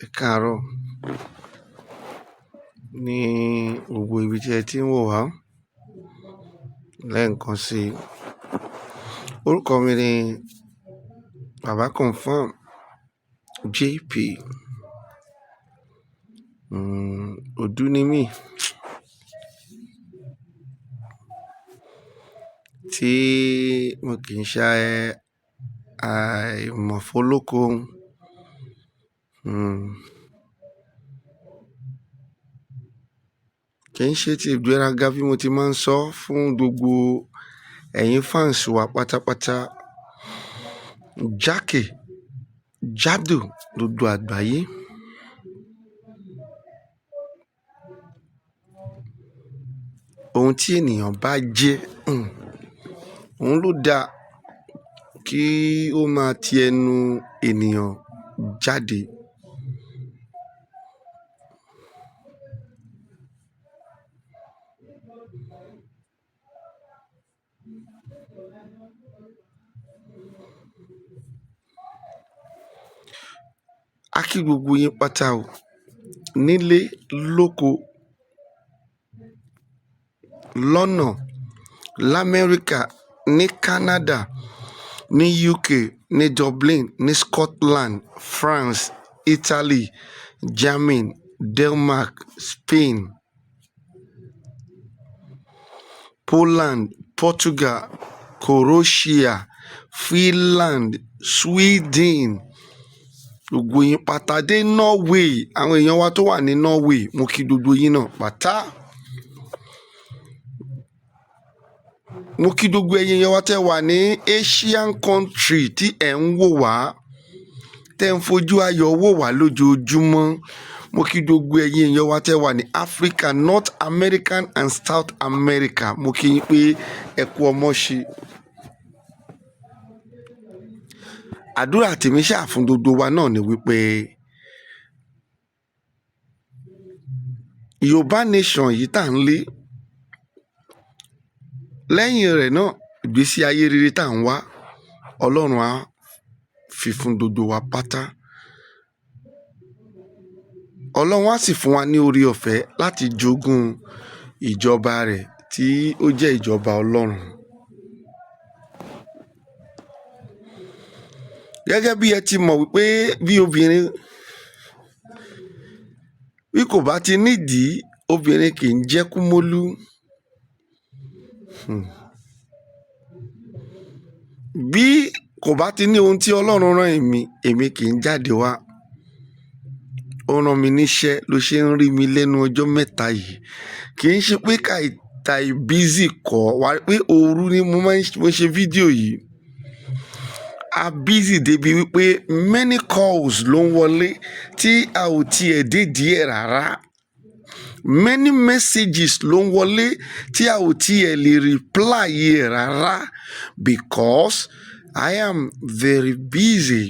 Ẹ káàárọ̀ ní gbogbo ibi tí ẹ ti ń wò wá lẹ́ẹ̀kan sí i. Orúkọ mi ni Baba Confirm JP. Òdú ni mí tí mo kì í ṣe àìmọ̀fólóko. Kì í ṣe ti ìgbéraga bí mo ti máa ń sọ fún gbogbo ẹ̀yin fans wa pátápátá jákèjádò gbogbo àgbáyé. Ohun tí ènìyàn bá jẹ́, òun ló dáa kí ó máa ti ẹnu ènìyàn jáde. A kí gbogbo yín pátá o, nílé lóko, lọ́nà, l'Amẹ́ríkà, ní Canada, ní UK, ní Dublin, ní Scotland, France, Italy, Germany, Denmark, Spain, Poland, Portugal, Croatia, Finland, Sweden, gbogbo yín pátá dé Norway. Àwọn èèyàn wa tó wà ní Norway, mo kí gbogbo yín náà pátá. Mo kí gbogbo ẹ̀yin èèyàn wa tẹ́ wà ní Asian country tí ẹ̀ ń wò wá, tẹ́ ń fojú ayọ̀ wò wá lójoojúmọ́. Mo kí gbogbo ẹ̀yin èèyàn wa tẹ́ wà ní Africa, North American and South America. Mo kí yín pé ẹ kú ọmọ ṣe. Àdúrà tèmi ṣáà fún gbogbo wa náà ni wípé Yorùbá nation yìí tá ń lé lẹ́yìn rẹ̀ náà, ìgbésí ayé rere tá ń wá, Ọlọ́run á fi fún gbogbo wa pátá. Ọlọ́run á sì fún wa ní oore ọ̀fẹ́ láti jogún ìjọba rẹ̀ tí ó jẹ́ ìjọba Ọlọ́run. Gẹ́gẹ́ bí ẹ ti mọ̀ wípé bí obìnrin bí kò bá ti nídìí, obìnrin kì í jẹ́ kúmólú. Bí kò bá ti ní ohun tí Ọlọ́run rán èmi, èmi kì í jáde wá. Ó rán mi níṣẹ́ ló ṣe ń rí mi lẹ́nu ọjọ́ mẹ́ta yìí. Kì í ṣe pé ká busy kọ́, wá pé òru ni mo máa ń ṣe fídíò yìí. A busy débi wípé many calls ló ń wọlé tí a ò tiẹ̀ dé díẹ̀ rárá. Many messages ló ń wọlé tí a ò tiẹ̀ lè reply ẹ̀ rárá because I am very busy.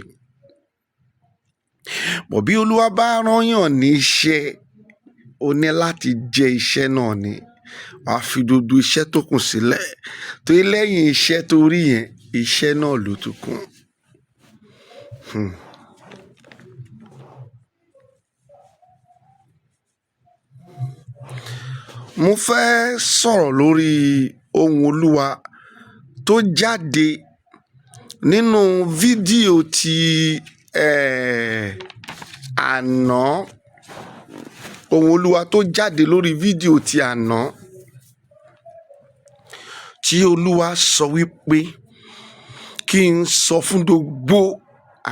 But bí Olúwa bá rán yàn ní iṣẹ́, ó ní láti jẹ iṣẹ́ náà ni. Wàá fi gbogbo iṣẹ́ tó kù sílẹ̀. Torí lẹ́yìn iṣẹ́ tó rí yẹn, iṣẹ́ náà ló tún kù. Mo fẹ́ sọ̀rọ̀ lórí ohun Olúwa tó jáde nínú fídíò ti àná. Ohun Olúwa tó jáde lórí fídíò ti àná tí Olúwa sọ wípé kí n sọ fún gbogbo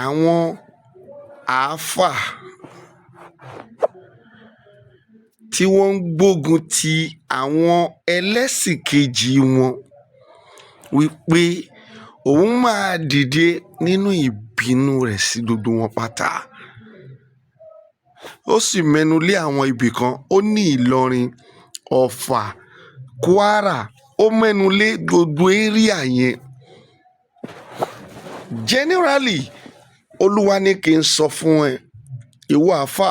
àwọn àáfà tí wọ́n ń gbógun ti àwọn ẹlẹ́sìn kejì wọn wípé òun máa dìde nínú ìbínú rẹ̀ sí gbogbo wọn pátá. Ó sì mẹ́nu lé àwọn ibì kan, ó ní Ìlọrin, Ọ̀fà, Kwara, ó mẹ́nu lé gbogbo area yẹn. Generally, Olúwa ní kí n sọ fún ẹ, ìwọ àáfà,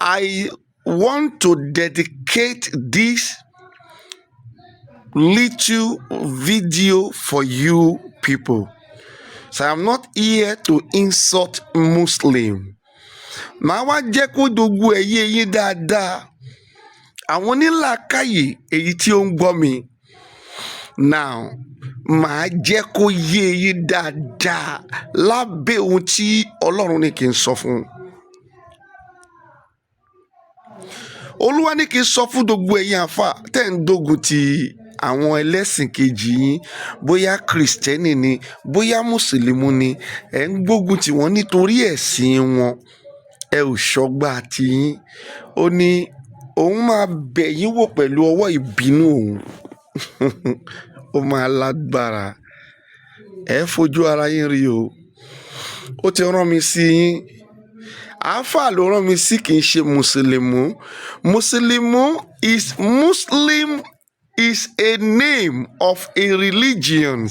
I want to dedicate this little video for you people. So I am not here to insult Muslim. Màá wá jẹ́ kó gbogbo ẹ̀ yé yín dáadáa, àwọn onílàákàyè èyí tí ó ń gbọ́ mi now. Màá jẹ́ kó yé yín dáadáa lábẹ́ ohun tí Ọlọ́run ní kí n sọ fún un. Olúwa ní kí n sọ fún gbogbo ẹ̀yin àfà tẹ́ ń gbógun ti àwọn ẹlẹ́sìn kejì yín, bóyá Kìrìsìtẹ́nì ni, bóyá Mùsùlùmí ni, ẹ̀ ń gbógun tì wọ́n nítorí ẹ̀sìn wọn, ẹ ò ṣọ́gbà tiyín. Ó ní òun máa bẹ̀ yín wò pẹ̀lú ọwọ́ ìbínú òun. Ó máa lágbára, ẹ fojú ara yín rí o. Ó ti rán mi sí yín. Àáfàá ló rán mi sí, kì í ṣe mùsùlùmí. Mùsùlùmí is Muslim is a name of a religion.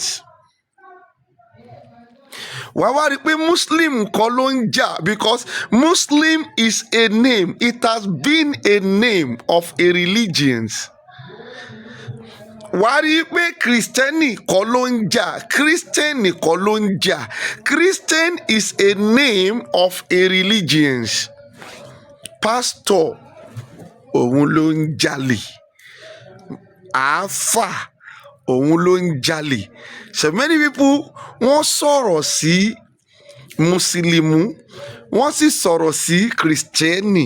Wàá wá rí i pé Muslim kọ́ ló ń jà, because Muslim is a name. It has been a name of a religion. Wàá rí i pé Kìrìsìtẹ́nì kọ́ ló ń jà, Christian kọ́ ló ń jà. Christian is a name of a religion. Pastor òun ló ń jalè, àáfà òun ló ń jalè. So many people, wọ́n sọ̀rọ̀ sí mùsùlùmí, wọ́n sì sọ̀rọ̀ sí Kìrìsìtẹ́nì.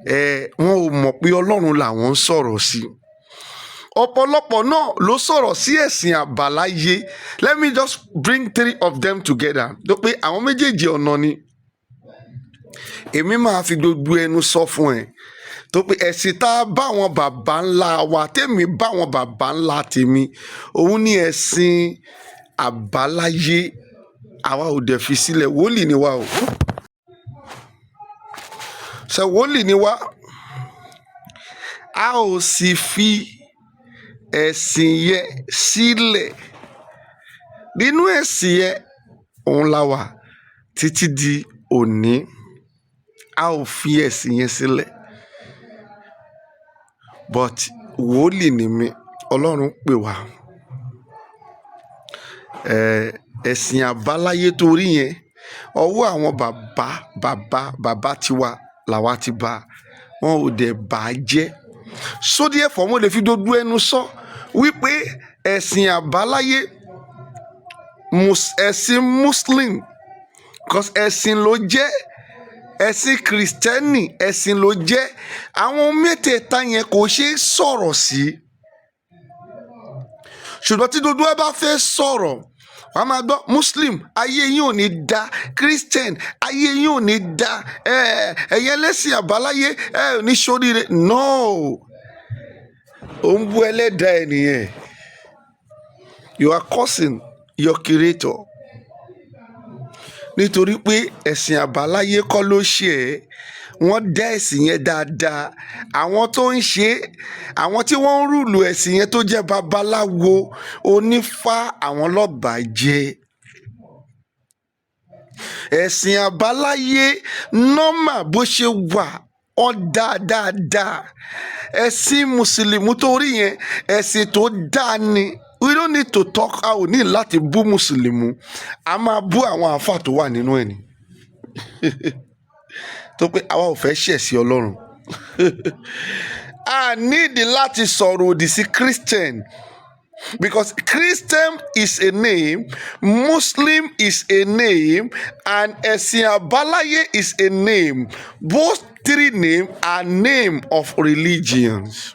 Ẹ̀ wọ́n ò mọ̀ pé Ọlọ́run làwọn ń sọ̀rọ̀ sí. Ọ̀pọ̀lọpọ̀ náà ló sọ̀rọ̀ sí ẹ̀sìn àbáláyé. Let me just bring three of them together, tó pé àwọn méjèèjì ọ̀nà ni. Èmi máa fi gbogbo ẹnu sọ fún ẹ tó pé ẹ̀sìn tá a bá àwọn bàbá ńlá wa, tèmi bá àwọn bàbá ńlá tèmi, òun ní ẹ̀sìn àbáláyé. Àwa ò dẹ̀ fi sílẹ̀. Wòlíì ni wá o, ṣe wòlíì ni wá. A ò sì fi ẹ̀sìn yẹn sílẹ̀. Nínú ẹ̀sìn yẹn òun la wà títí di òní. A ò fi ẹ̀sìn yẹn sílẹ̀, but wòlíì ni mí. Ọlọ́run pè wá. Ẹ̀sìn àbáláyé torí yẹn, ọwọ́ àwọn bàbá bàbá bàbá tiwa làwa ti bá wọn, ò dẹ̀ bà á jẹ́. So therefore, mo lè fi gbogbo ẹnu sọ wípé ẹ̀sìn àbáláyé, ẹ̀sìn Muslim, cause ẹ̀sìn ló jẹ́, ẹ̀sìn Kìrìsìtẹ́nì ẹ̀sìn ló jẹ́. Àwọn mẹ́tẹ̀ẹ̀ta yẹn kò ṣeé sọ̀rọ̀ sí. Ṣùgbọ́n tí gbogbo wa bá fẹ́ sọ̀rọ̀, wàá máa gbọ́, "Muslim, ayé yín ò ní da. Christian, ayé yín ò ní da. Ẹ̀yin ẹlẹ́sìn àbáláyé, ẹ ò ní ṣoríire." No, ò ń bú ẹlẹ́dàá ẹ nìyẹn. You are cursing your creator, nítorí pé ẹ̀sìn àbáláyé kọ́ ló ṣe ẹ́. Wọ́n dá ẹ̀sìn yẹn dáadáa. Àwọn tó ń ṣe é, àwọn tí wọ́n ń rule ẹ̀sìn yẹn, tó jẹ́ babaláwo, onífá, àwọn lọ́bàá jẹ́. Ẹ̀sìn àbáláyé normal bó ṣe wà, ọ́ dá dáadáa. Ẹ̀sìn Mùsùlùmí torí yẹn, ẹ̀sìn tó dáa ni. We don't need to talk. A ò ní láti bú Mùsùlùmí. A máa bú àwọn àáfàá tó wà nínú ẹ̀ ni, tó pé àwa ò fẹ́ ṣẹ̀ sí Ọlọ́run. A nídìí láti sọ̀rọ̀ òdì sí Christian, because Christian is a name, Muslim is a name, and ẹ̀sìn àbáláyé is a name. Both three names are name of religions.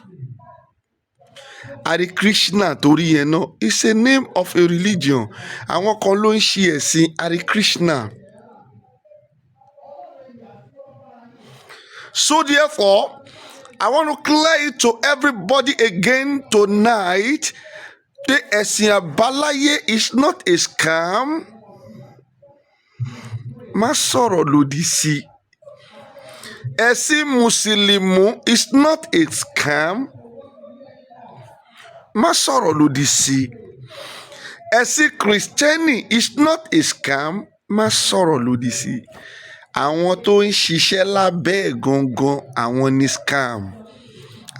Hare Krishna torí yẹn náà is a name of a religion. Àwọn kan ló ń ṣe ẹ̀sìn Hare Krishna. So therefore, I want to clear it to everybody again tonight pé ẹ̀sìn àbáláyé is not a scam. Má sọ̀rọ̀ lòdì sí i. Ẹ̀sìn Mùsùlùmí is not a scam. Má sọ̀rọ̀ lòdì sí i. Ẹ̀sìn Kìrìsìtẹ́nì is not a scam. Má sọ̀rọ̀ lòdì sí i. Àwọn tó ń ṣiṣẹ́ lábẹ́ ẹ̀ gangan, àwọn ni scam.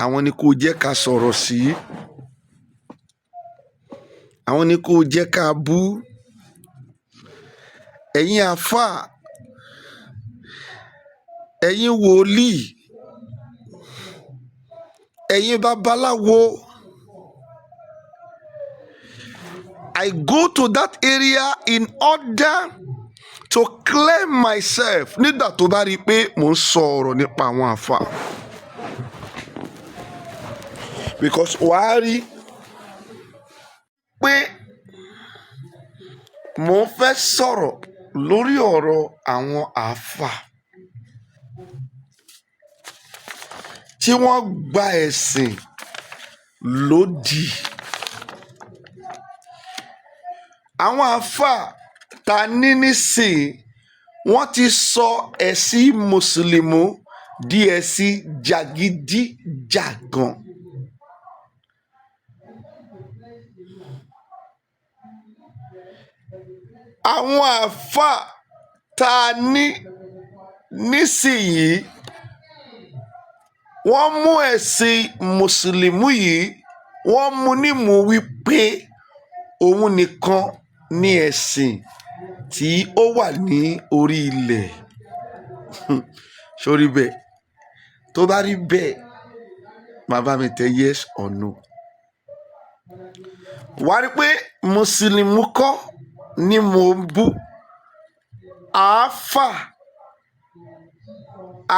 Àwọn ni kò jẹ́ ká sọ̀rọ̀ sí, àwọn ni kò jẹ́ ká bú. Ẹ̀yin àáfàá, ẹ̀yin wòlíì, ẹ̀yin babaláwo. I go to that area in order to clear myself nígbà tó bá rí i pé mò ń sọ ọ̀rọ̀ nípa àwọn àáfàá, because wàá rí pé mò ń fẹ́ sọ̀rọ̀ lórí ọ̀rọ̀ àwọn àáfàá tí wọ́n gba ẹ̀sìn lódì. Àwọn àáfàá tá a ní nísìnyí, wọ́n ti sọ ẹ̀sìn mùsùlùmí di ẹ̀sìn jàgídíjàgan. Àwọn àáfàá tá a ní nísìnyí, wọ́n mú ẹ̀sìn mùsùlùmí yìí, wọ́n mú nímú wípé òun nìkan ni ẹ̀sìn tí ó wà ní orí ilẹ̀. Sórí bẹ́ẹ̀, tó bá rí bẹ́ẹ̀, màá bá mi tẹ yes or no. Wàá rí pé mùsùlùmí kọ́ ni mò ń bú, àáfàá,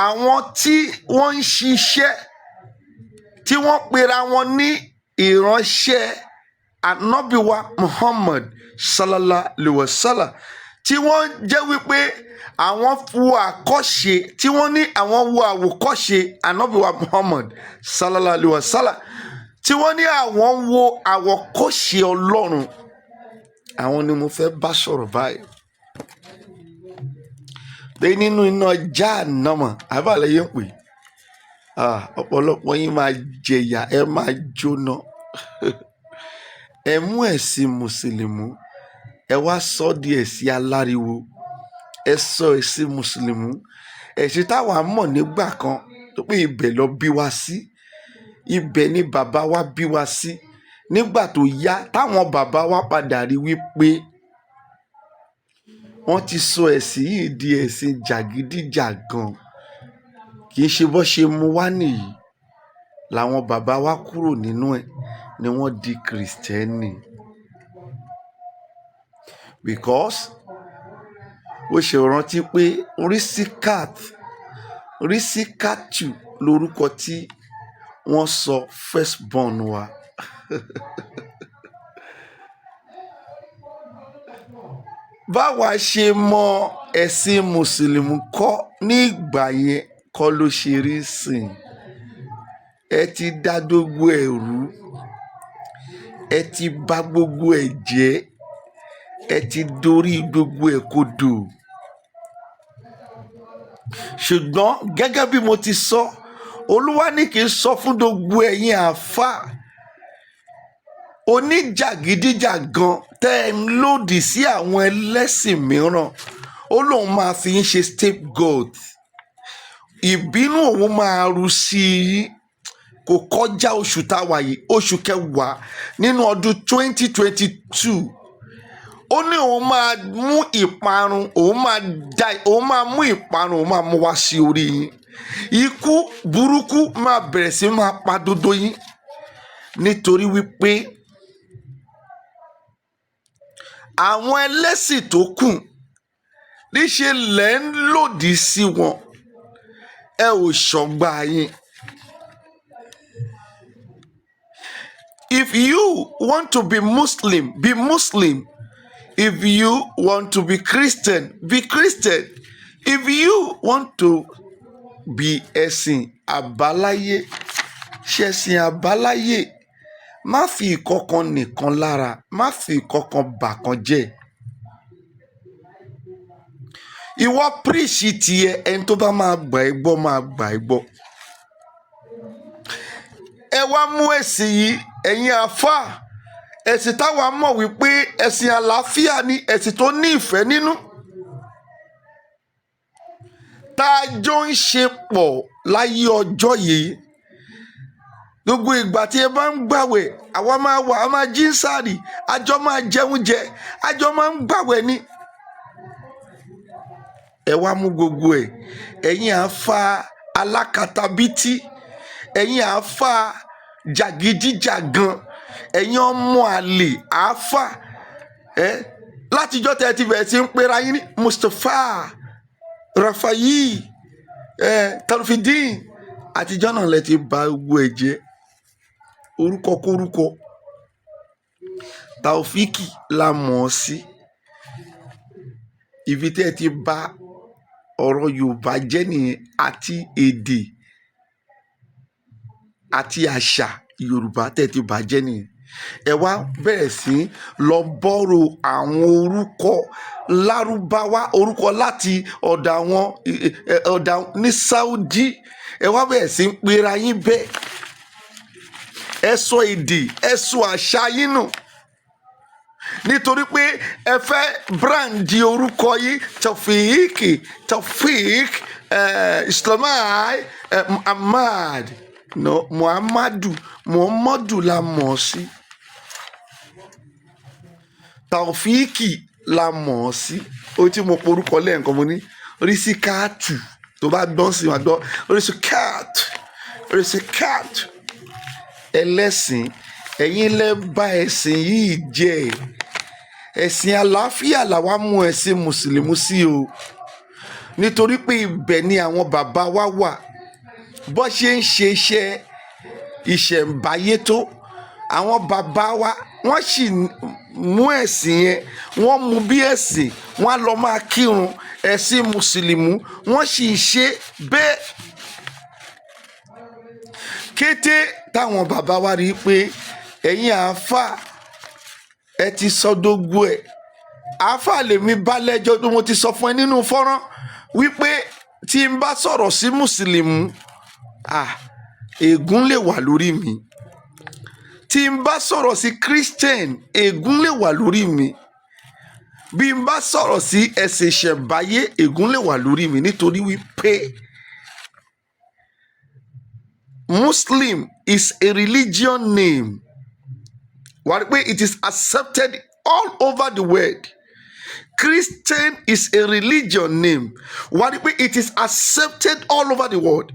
àwọn tí wọ́n ń ṣiṣẹ́, tí wọ́n pera wọn ní ìránṣẹ́ ànábìwa Muhammad sallallahu alaihi wasallam, tí wọ́n jẹ́ wípé àwọn wo àkọ́ṣe, tí wọ́n ní àwọn wo àwòkọ́ṣe ànábìwa Muhammad sallallahu alaihi wasallam, tí wọ́n ní àwọn wo àwòkọ́ṣe Ọlọ́run, àwọn ni mo fẹ́ bá sọ̀rọ̀ báyìí. Pé nínú iná Jahannama, àbálẹ̀ yẹn ń pè, ọ̀pọ̀lọpọ̀ yín máa jẹ̀yà, ẹ máa jóná. Ẹ mú ẹ̀sìn mùsùlùmí, ẹ wá sọ di ẹ̀sìn aláriwo. Ẹ sọ ẹ̀sìn mùsùlùmí, ẹ̀sìn táwa mọ̀ nígbà kan tó pé ibẹ̀ lọ bí wa sí, ibẹ̀ ni bàbá wa bí wa sí. Nígbà tó yá, táwọn bàbá wa padà rí wípé wọ́n ti sọ ẹ̀sìn yìí di ẹ̀sìn jàgídíjàgan, kì í ṣe bó ṣe mú wá nìyí, làwọn bàbá wa kúrò nínú ẹ̀ ni wọ́n di kìrìsìtẹ́nì. Because ó ṣe rántí pé Rísíkátù lórúkọ tí wọ́n sọ first born wa. Báwa ṣe mọ ẹ̀sìn mùsùlùmí kọ́ ní ìgbà yẹn kọ́ ló ṣe rí sìn. Ẹ ti dá gbogbo ẹ̀ rú, ẹ ti bà gbogbo ẹ̀ jẹ́, ẹ ti dorí gbogbo ẹ̀ kodò. Ṣùgbọ́n gẹ́gẹ́ bí mo ti sọ, Olúwa ní kí n sọ fún gbogbo ẹ̀yin àáfàá oníjàgídíjàgan tẹ́ ẹ ń lòdì sí àwọn ẹlẹ́sìn mìíràn, ó lóun máa fi yín ṣe scapegoat. Ìbínú òun máa ru sí i kò kọjá oṣù tá a wà yìí, oṣù kẹwàá nínú ọdún 2022. Ó ní òun máa mú ìparun, òun máa da, òun máa mú ìparun, òun máa mú wá sí orí yín. Ikú burúkú máa bẹ̀rẹ̀ sí máa pa dodo yín, nítorí wípé àwọn ẹlẹ́sìn tó kù níṣe lẹ̀ ń lòdì sí wọn, ẹ ò ṣọ̀gbà yín. If you want to be Muslim, be Muslim. If you want to be Christian, be Christian. If you want to be ẹ̀sìn àbáláyé, ṣẹ̀sìn àbáláyé. Má fi ìkọ̀kan nìkan lára, má fi ìkọ̀kan bàkan jẹ́. Ìwọ píríṣì tiẹ̀, ẹni tó bá máa gbà ẹ́ gbọ́ máa gbà ẹ́ gbọ́. Ẹ wá mú ẹ̀sìn yìí, ẹ̀yin àáfàá, ẹ̀sìn táwa mọ̀ wípé ẹ̀sìn àlàáfíà ni, ẹ̀sìn tó ní ìfẹ́ nínú, tá a jọ ń ṣe pọ̀ láyé ọjọ́ yìí. Gbogbo ìgbà tí ẹ bá ń gbàwẹ̀, àwa máa wà, a máa jí ń sáàrì, àjọ máa jẹun jẹ, àjọ máa ń gbàwẹ̀ ni. Ẹ wá mú gbogbo ẹ̀. Ẹ̀yin àáfà alákatabítí, ẹ̀yin àáfà jàgídíjàgan, ẹ̀yin ọmọ àlè àáfà ẹ, látijọ́ tẹ́ ẹ ti bẹ̀rẹ̀ sí ń pera yín ní Mustapha, Rafayi, Tarufidin, àtijọ́ náà lẹ ti bà gbogbo ẹ̀ jẹ́. Orúkọ kórúkọ, Taofiki la mọ̀ ọ́ sí. Ibi tẹ́ ẹ ti bà ọ̀rọ̀ Yorùbá jẹ́ nìyẹn, àti èdè àti àṣà Yorùbá tẹ́ ẹ ti bà jẹ́ nìyẹn. Ẹ wá bẹ̀rẹ̀ sí lọ borrow àwọn orúkọ Lárúbáwá, orúkọ láti ọ̀dọ̀ àwọn ọ̀dọ̀ ní Saudi. Ẹ wá bẹ̀rẹ̀ sí ń pera yín bẹ́ẹ̀. Ẹ sọ èdè, ẹ sọ àṣà yín nù nítorí pé ẹ fẹ́ brand orúkọ yín, Taofik, Taofik, Islamai, Muhammad. No, Muhammadu, Muhammadu la mọ̀ ọ́ sí, Taofiki la mọ̀ ọ́ sí. Ó tí mo porúkọ lẹ́ẹ̀kan, mo ní Rísíkàtù. Tó bá gbọ́n sí wa, gbọ́ Rísíkàtù, Rísíkàtù. Ẹlẹ́sìn, ẹ̀yin lẹ bà ẹ̀sìn yìí jẹ́. Ẹ̀sìn àlàáfíà làwa mú ẹ̀sìn mùsùlùmí sí o, nítorí pé ibẹ̀ ni àwọn bàbá wa wà. Bó ṣe ń ṣe iṣẹ́ ìṣẹ̀ǹbáyé tó, àwọn bàbá wa, wọ́n sì mú ẹ̀sìn yẹn, wọ́n mú bí ẹ̀sìn. Wọ́n á lọ máa kírun ẹ̀sìn mùsùlùmí, wọ́n sì ń ṣe bẹ́ẹ̀. Kété táwọn bàbá wa rí i pé ẹ̀yin àáfàá, ẹ ti sọ dógún ẹ̀, àáfàá lèmi bá lẹ́jọ́ tó mo ti sọ fún ẹ nínú fọ́nrán wípé tí n bá sọ̀rọ̀ sí mùsùlùmí, ah, ègún lè wà lórí mi. Tí n bá sọ̀rọ̀ sí Christian, ègún lè wà lórí mi. Bí n bá sọ̀rọ̀ sí ẹ̀sìn ìṣẹ̀ǹbáyé, ègún lè wà lórí mi, nítorí wípé Muslim is a religion name. Wà á rí pé it is accepted all over the world. Christian is a religion name. Wà á rí pé it is accepted all over the world.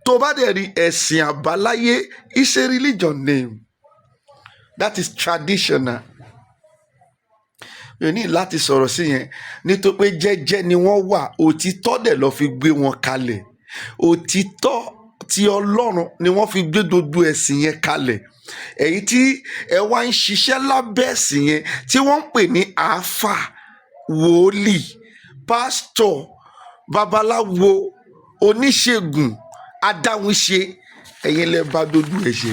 Tó bá dẹ̀ rí, ẹ̀sìn àbáláyé is a religion name that is traditional. Mi ò ní láti sọ̀rọ̀ sí yẹn, nítorí pé jẹ́jẹ́ ni wọ́n wà. Òtítọ́ dẹ̀ lọ́ fi gbé wọn kalẹ̀. Òtítọ́ ti Ọlọ́run ni wọ́n fi gbé gbogbo ẹ̀sìn yẹn kalẹ̀. Èyí tí ẹ wá ń ṣiṣẹ́ lábẹ́ ẹ̀sìn yẹn, tí wọ́n ń pè ní àáfà, wòlíì, pásítọ̀, babaláwo, oníṣègùn, adáhunṣe, ẹ̀yin lẹ bá gbogbo ẹ̀ ṣe.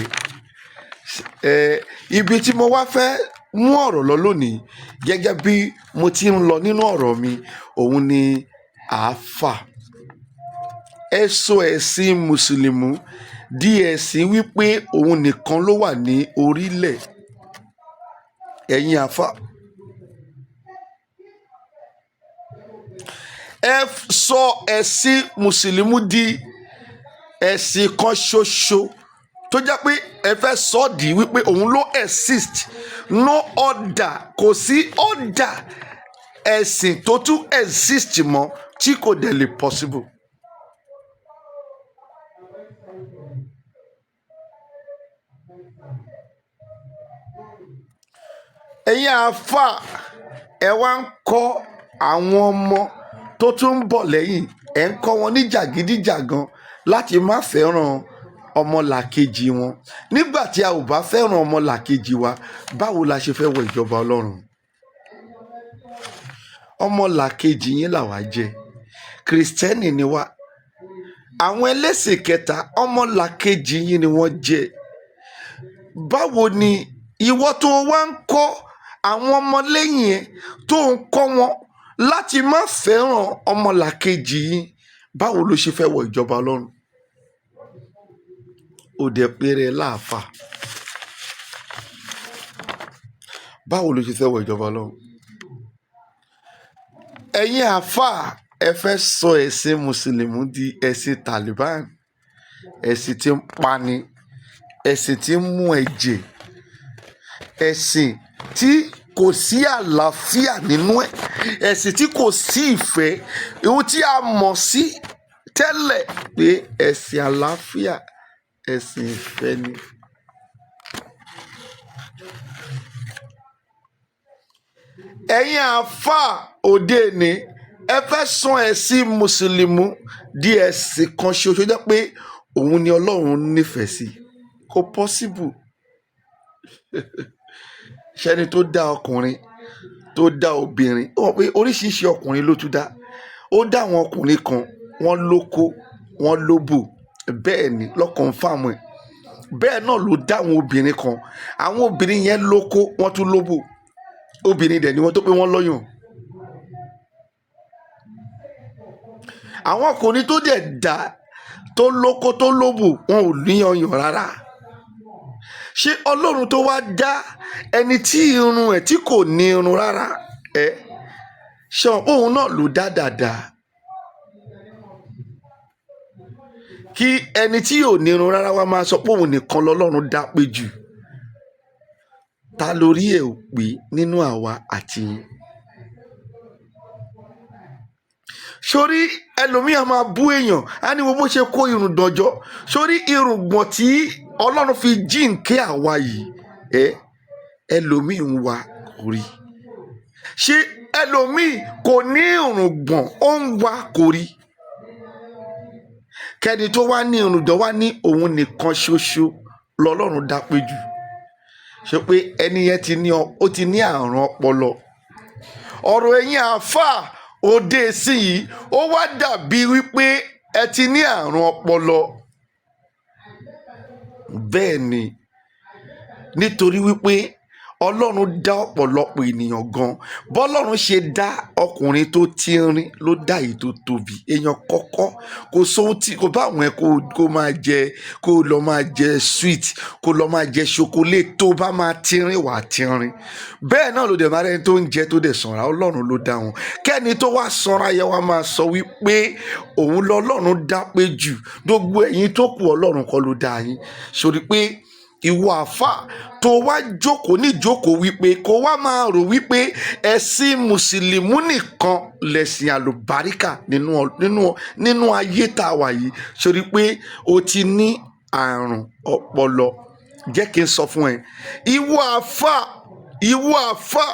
Ẹ ibi tí mo wá fẹ́ mú ọ̀rọ̀ lọ lónìí, gẹ́gẹ́ bí mo ti ń lọ nínú ọ̀rọ̀ mi, òun ni àáfà. Ẹ sọ ẹ̀sìn mùsùlùmí di ẹ̀sìn wípé òun nìkan ló wà ní orílẹ̀. Ẹ̀yin àáfà, ẹ sọ ẹ̀sìn mùsùlùmí di ẹ̀sìn kan ṣoṣo tó jẹ́ pé ẹ fẹ́ sọ ọ́ di wípé òun ló exist, no other. Kò sí other ẹ̀sìn tó tún exist mọ́, tí kò dẹ̀ lè possible. Ẹ̀yin àáfàá, ẹ wá ń kọ́ àwọn ọmọ tó tún ń bọ̀ lẹ́yìn, ẹ̀ ń kọ́ wọn ní jàgídíjàgan láti má fẹ́ràn ọmọlàkejì wọn. Nígbà tí a ò bá fẹ́ràn ọmọlàkejì wa, báwo la ṣe fẹ́ wọ ìjọba Ọlọ́run? Ọmọlàkejì yín làwa jẹ́. Kìrìsìtẹ́nì ni wá. Àwọn ẹlẹ́sìn kẹta, ọmọlàkejì yín ni wọ́n jẹ́. Báwo ni ìwọ tó wá ń kọ́ àwọn ọmọlẹ́yìn ẹ, tó ń kọ́ wọn láti má fẹ́ràn ọmọlàkejì yín, báwo ló ṣe fẹ́ wọ ìjọba Ọlọ́run? Ó dẹ̀ péré láàfà. Báwo ló ṣe fẹ́ wọ ìjọba Ọlọ́run? Ẹ̀yin àáfàá, ẹ fẹ́ sọ ẹ̀sìn mùsùlùmí di ẹ̀sìn Taliban, ẹ̀sìn tí ń pani, ẹ̀sìn tí ń mú ẹ̀jẹ̀, ẹ̀sìn tí kò sí àlàáfíà nínú ẹ̀, ẹ̀sìn tí kò sí ìfẹ́, ohun tí a mọ̀ sí tẹ́lẹ̀ pé ẹ̀sìn àlàáfíà, ẹ̀sìn ìfẹ́ ni. Ẹ̀yin àáfàá òde òní, ẹ fẹ́ sọ ẹ̀sìn mùsùlùmí di ẹ̀sìn kan ṣoṣo jẹ́ pé òun ni Ọlọ́run nífẹ̀ẹ́ sí. Kò possible. Ṣẹ́ni tó dá ọkùnrin, tó dá obìnrin, ó mọ̀ pé oríṣiríṣi ọkùnrin ló tún dá. Ó dá àwọn ọkùnrin kan, wọ́n lóko, wọ́n lóbò, bẹ́ẹ̀ ni lọ confirm ẹ̀. Bẹ́ẹ̀ náà ló dá àwọn obìnrin kan. Àwọn obìnrin yẹn lóko, wọ́n tún lóbò. Obìnrin dẹ̀ ni wọ́n tó pé wọ́n lọ́yàn. Àwọn ọkùnrin tó dẹ̀ dá tó lóko tó lóbò, wọn ò ní ọyàn rárá. Ṣé Ọlọ́run tó wá dá ẹni tí irun ẹ̀ tí kò ní irun rárá ẹ, ṣé òun náà ló dá dàda? Kí ẹni tí ò ní irun rárá wá máa sọ pé òun nìkan lọ́lọ́run dá pé jù. Ta lórí ẹ̀ ò pé nínú àwa àti yín? Sórí ẹlòmíì á máa bú èèyàn, á ní wo bó ṣe kó irun dọ̀jọ́. Sórí irùngbọ̀n tí Ọlọ́run fi jíǹkí àwa yìí, ẹ ẹlòmíì ń wa kò rí. Ṣé ẹlòmíì kò ní irùngbọ̀n, ó ń wa kò rí? Kẹ́ni tó wá ní irùngbọ̀n wá ní òun nìkan ṣoṣo lọ́lọ́run dá pé jù. Ṣé pé ẹni yẹn ti ní ó ti ní àrùn ọpọlọ? Ọ̀rọ̀ ẹ̀yin àáfàá òde sí yìí, ó wá dàbí wípé ẹ ti ní àrùn ọpọlọ. Bẹ́ẹ̀ ni, nítorí wípé Ọlọ́run dá ọ̀pọ̀lọpọ̀ ènìyàn gan. Bọ́lọ́run ṣe dá ọkùnrin tó tínrín ló dá èyí tó tóbi. Èèyàn kọ́kọ́ kò sóhun tí kò bá àwọn ẹ kó máa jẹ, kó lọ máa jẹ sweet, kó lọ máa jẹ chocolate, tó bá máa tínrín wà tínrín. Bẹ́ẹ̀ náà ló dẹ̀ máa rẹ́ni tó ń jẹ tó dẹ̀ sanra. Ọlọ́run ló dá wọn. Kẹ́ni tó wá sanra yẹn wá máa sọ wípé òun lọ́lọ́run dá pé jù. Gbogbo ẹ̀yin tó kù Ọlọ́run kọ́ ló dá yín. Sórí pé ìwọ àáfàá tó wá jókòó níjókòó wípé kó wá máa rò wípé ẹ̀sìn mùsùlùmí nìkan lẹ̀sìn àlùbáríkà nínú ayé tá a wà yìí. Sórí pé o ti ní àrùn ọpọlọ. Jẹ́ kí n sọ fún ẹ, ìwọ àáfàá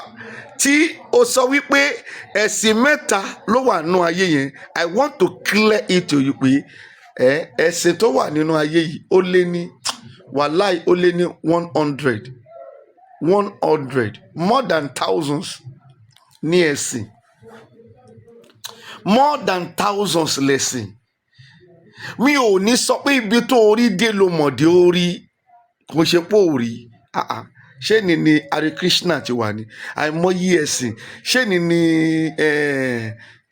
tí o sọ wípé ẹ̀sìn mẹ́ta ló wà nínú ayé yẹn, I want to clear it to you pé ẹ̀sìn tó wà nínú ayé yìí ó lé ní wàláì, ó lé ní 100 more than thousands ní ẹ̀sìn, more than thousands lẹ̀sìn. Mi ò ní sọ pé ibi tó orí dé ló mọ̀dé orí, kò ṣe pé ò rí. Ṣé ni Hare Krishna ti wà ní àìmọye ẹ̀sìn? Ṣé ni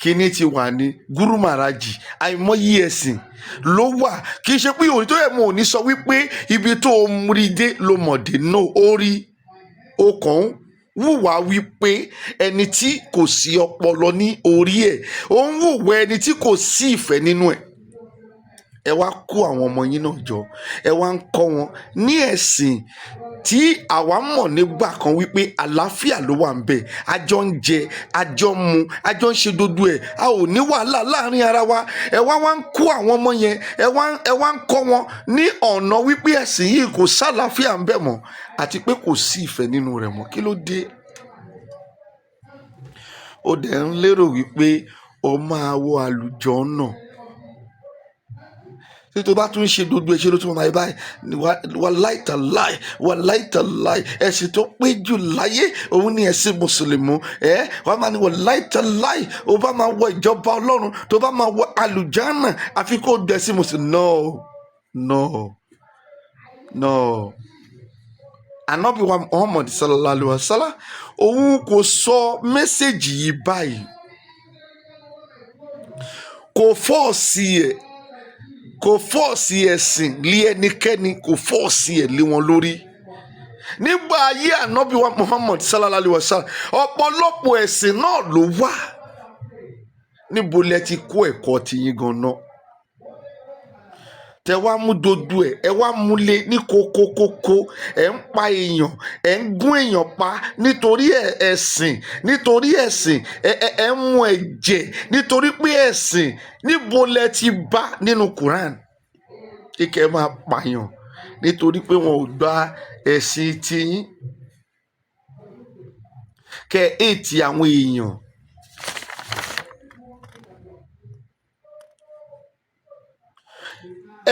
kíní ti wà ní Guru Maharaji? Àìmọye ẹ̀sìn ló wà. Kì í ṣe pé òní tó yẹ mo ò ní sọ wípé ibi tó rí dé ló mọ̀dé. No, ó rí, ó kàn ń wùwà wípé ẹni tí kò sí ọpọlọ ní orí ẹ̀, ó ń wùwà ẹni tí kò sí ìfẹ́ nínú ẹ̀. Ẹ wá kó àwọn ọmọ yín náà jọ, ẹ wá ń kọ́ wọn ní ẹ̀sìn tí àwa mọ̀ nígbà kan wípé àlàáfíà ló wà ń bẹ̀. A jọ ń jẹ, a jọ ń mu, a jọ ń ṣe gbogbo ẹ̀, a ò ní wàhálà láàrin ara wa. Ẹ wá ń kó àwọn ọmọ yẹn, ẹ wá ń kọ́ wọn ní ọ̀nà wípé ẹ̀sìn yìí kò sálàáfíà ń bẹ̀ mọ́, àti pé kò sí ìfẹ́ nínú rẹ̀ mọ́. Kí ló dé? Ó dẹ̀ ń lérò wípé o máa wọ àlùjọ náà. Tí tó bá tún ṣe gbogbo ẹṣẹ ló tún máa báyìí, wàláì tàláì, wàláì tàláì, ẹ̀sìn tó pé jù láyé òun ni ẹ̀sìn mùsùlùmí. Ẹ wàá máa ní wàláì tàláì, ó bá máa wọ ìjọba Ọlọ́run, tó bá máa wọ àlùjánnà, àfi kó gbẹ̀sìn mùsùlùmí. No, no, no. Ànábì wa Muhammad sallallahu alaihi wa sallam, òun kò sọ mẹ́sẹ̀gì yìí báyìí, kò fọ́ọ̀sì ẹ̀, kò fọ́ọ̀sì ẹ̀sìn lé ẹnikẹ́ni, kò fọ́ọ̀sì ẹ̀ lé wọn lórí. Nígbà ayé ànábì wa Muhammad sallallahu alaihi wa sallam, ọ̀pọ̀lọpọ̀ ẹ̀sìn náà ló wà. Níbo lẹ ti kó ẹ̀kọ́ tiyín gan-an? Tẹ wá mú dodo ẹ, ẹ wá múlé ní kókókókó. Ẹ ń pa èèyàn, ẹ ń gún èèyàn pa nítorí ẹ̀sìn, nítorí ẹ̀sìn. Ẹ ń mú ẹ̀jẹ̀ nítorí pé ẹ̀sìn. Níbo lẹ ti bá nínú Quran kíkẹ́ máa pààyàn nítorí pé wọn ò gba ẹ̀sìn tiyín, kẹ́ ẹ ètì àwọn èèyàn?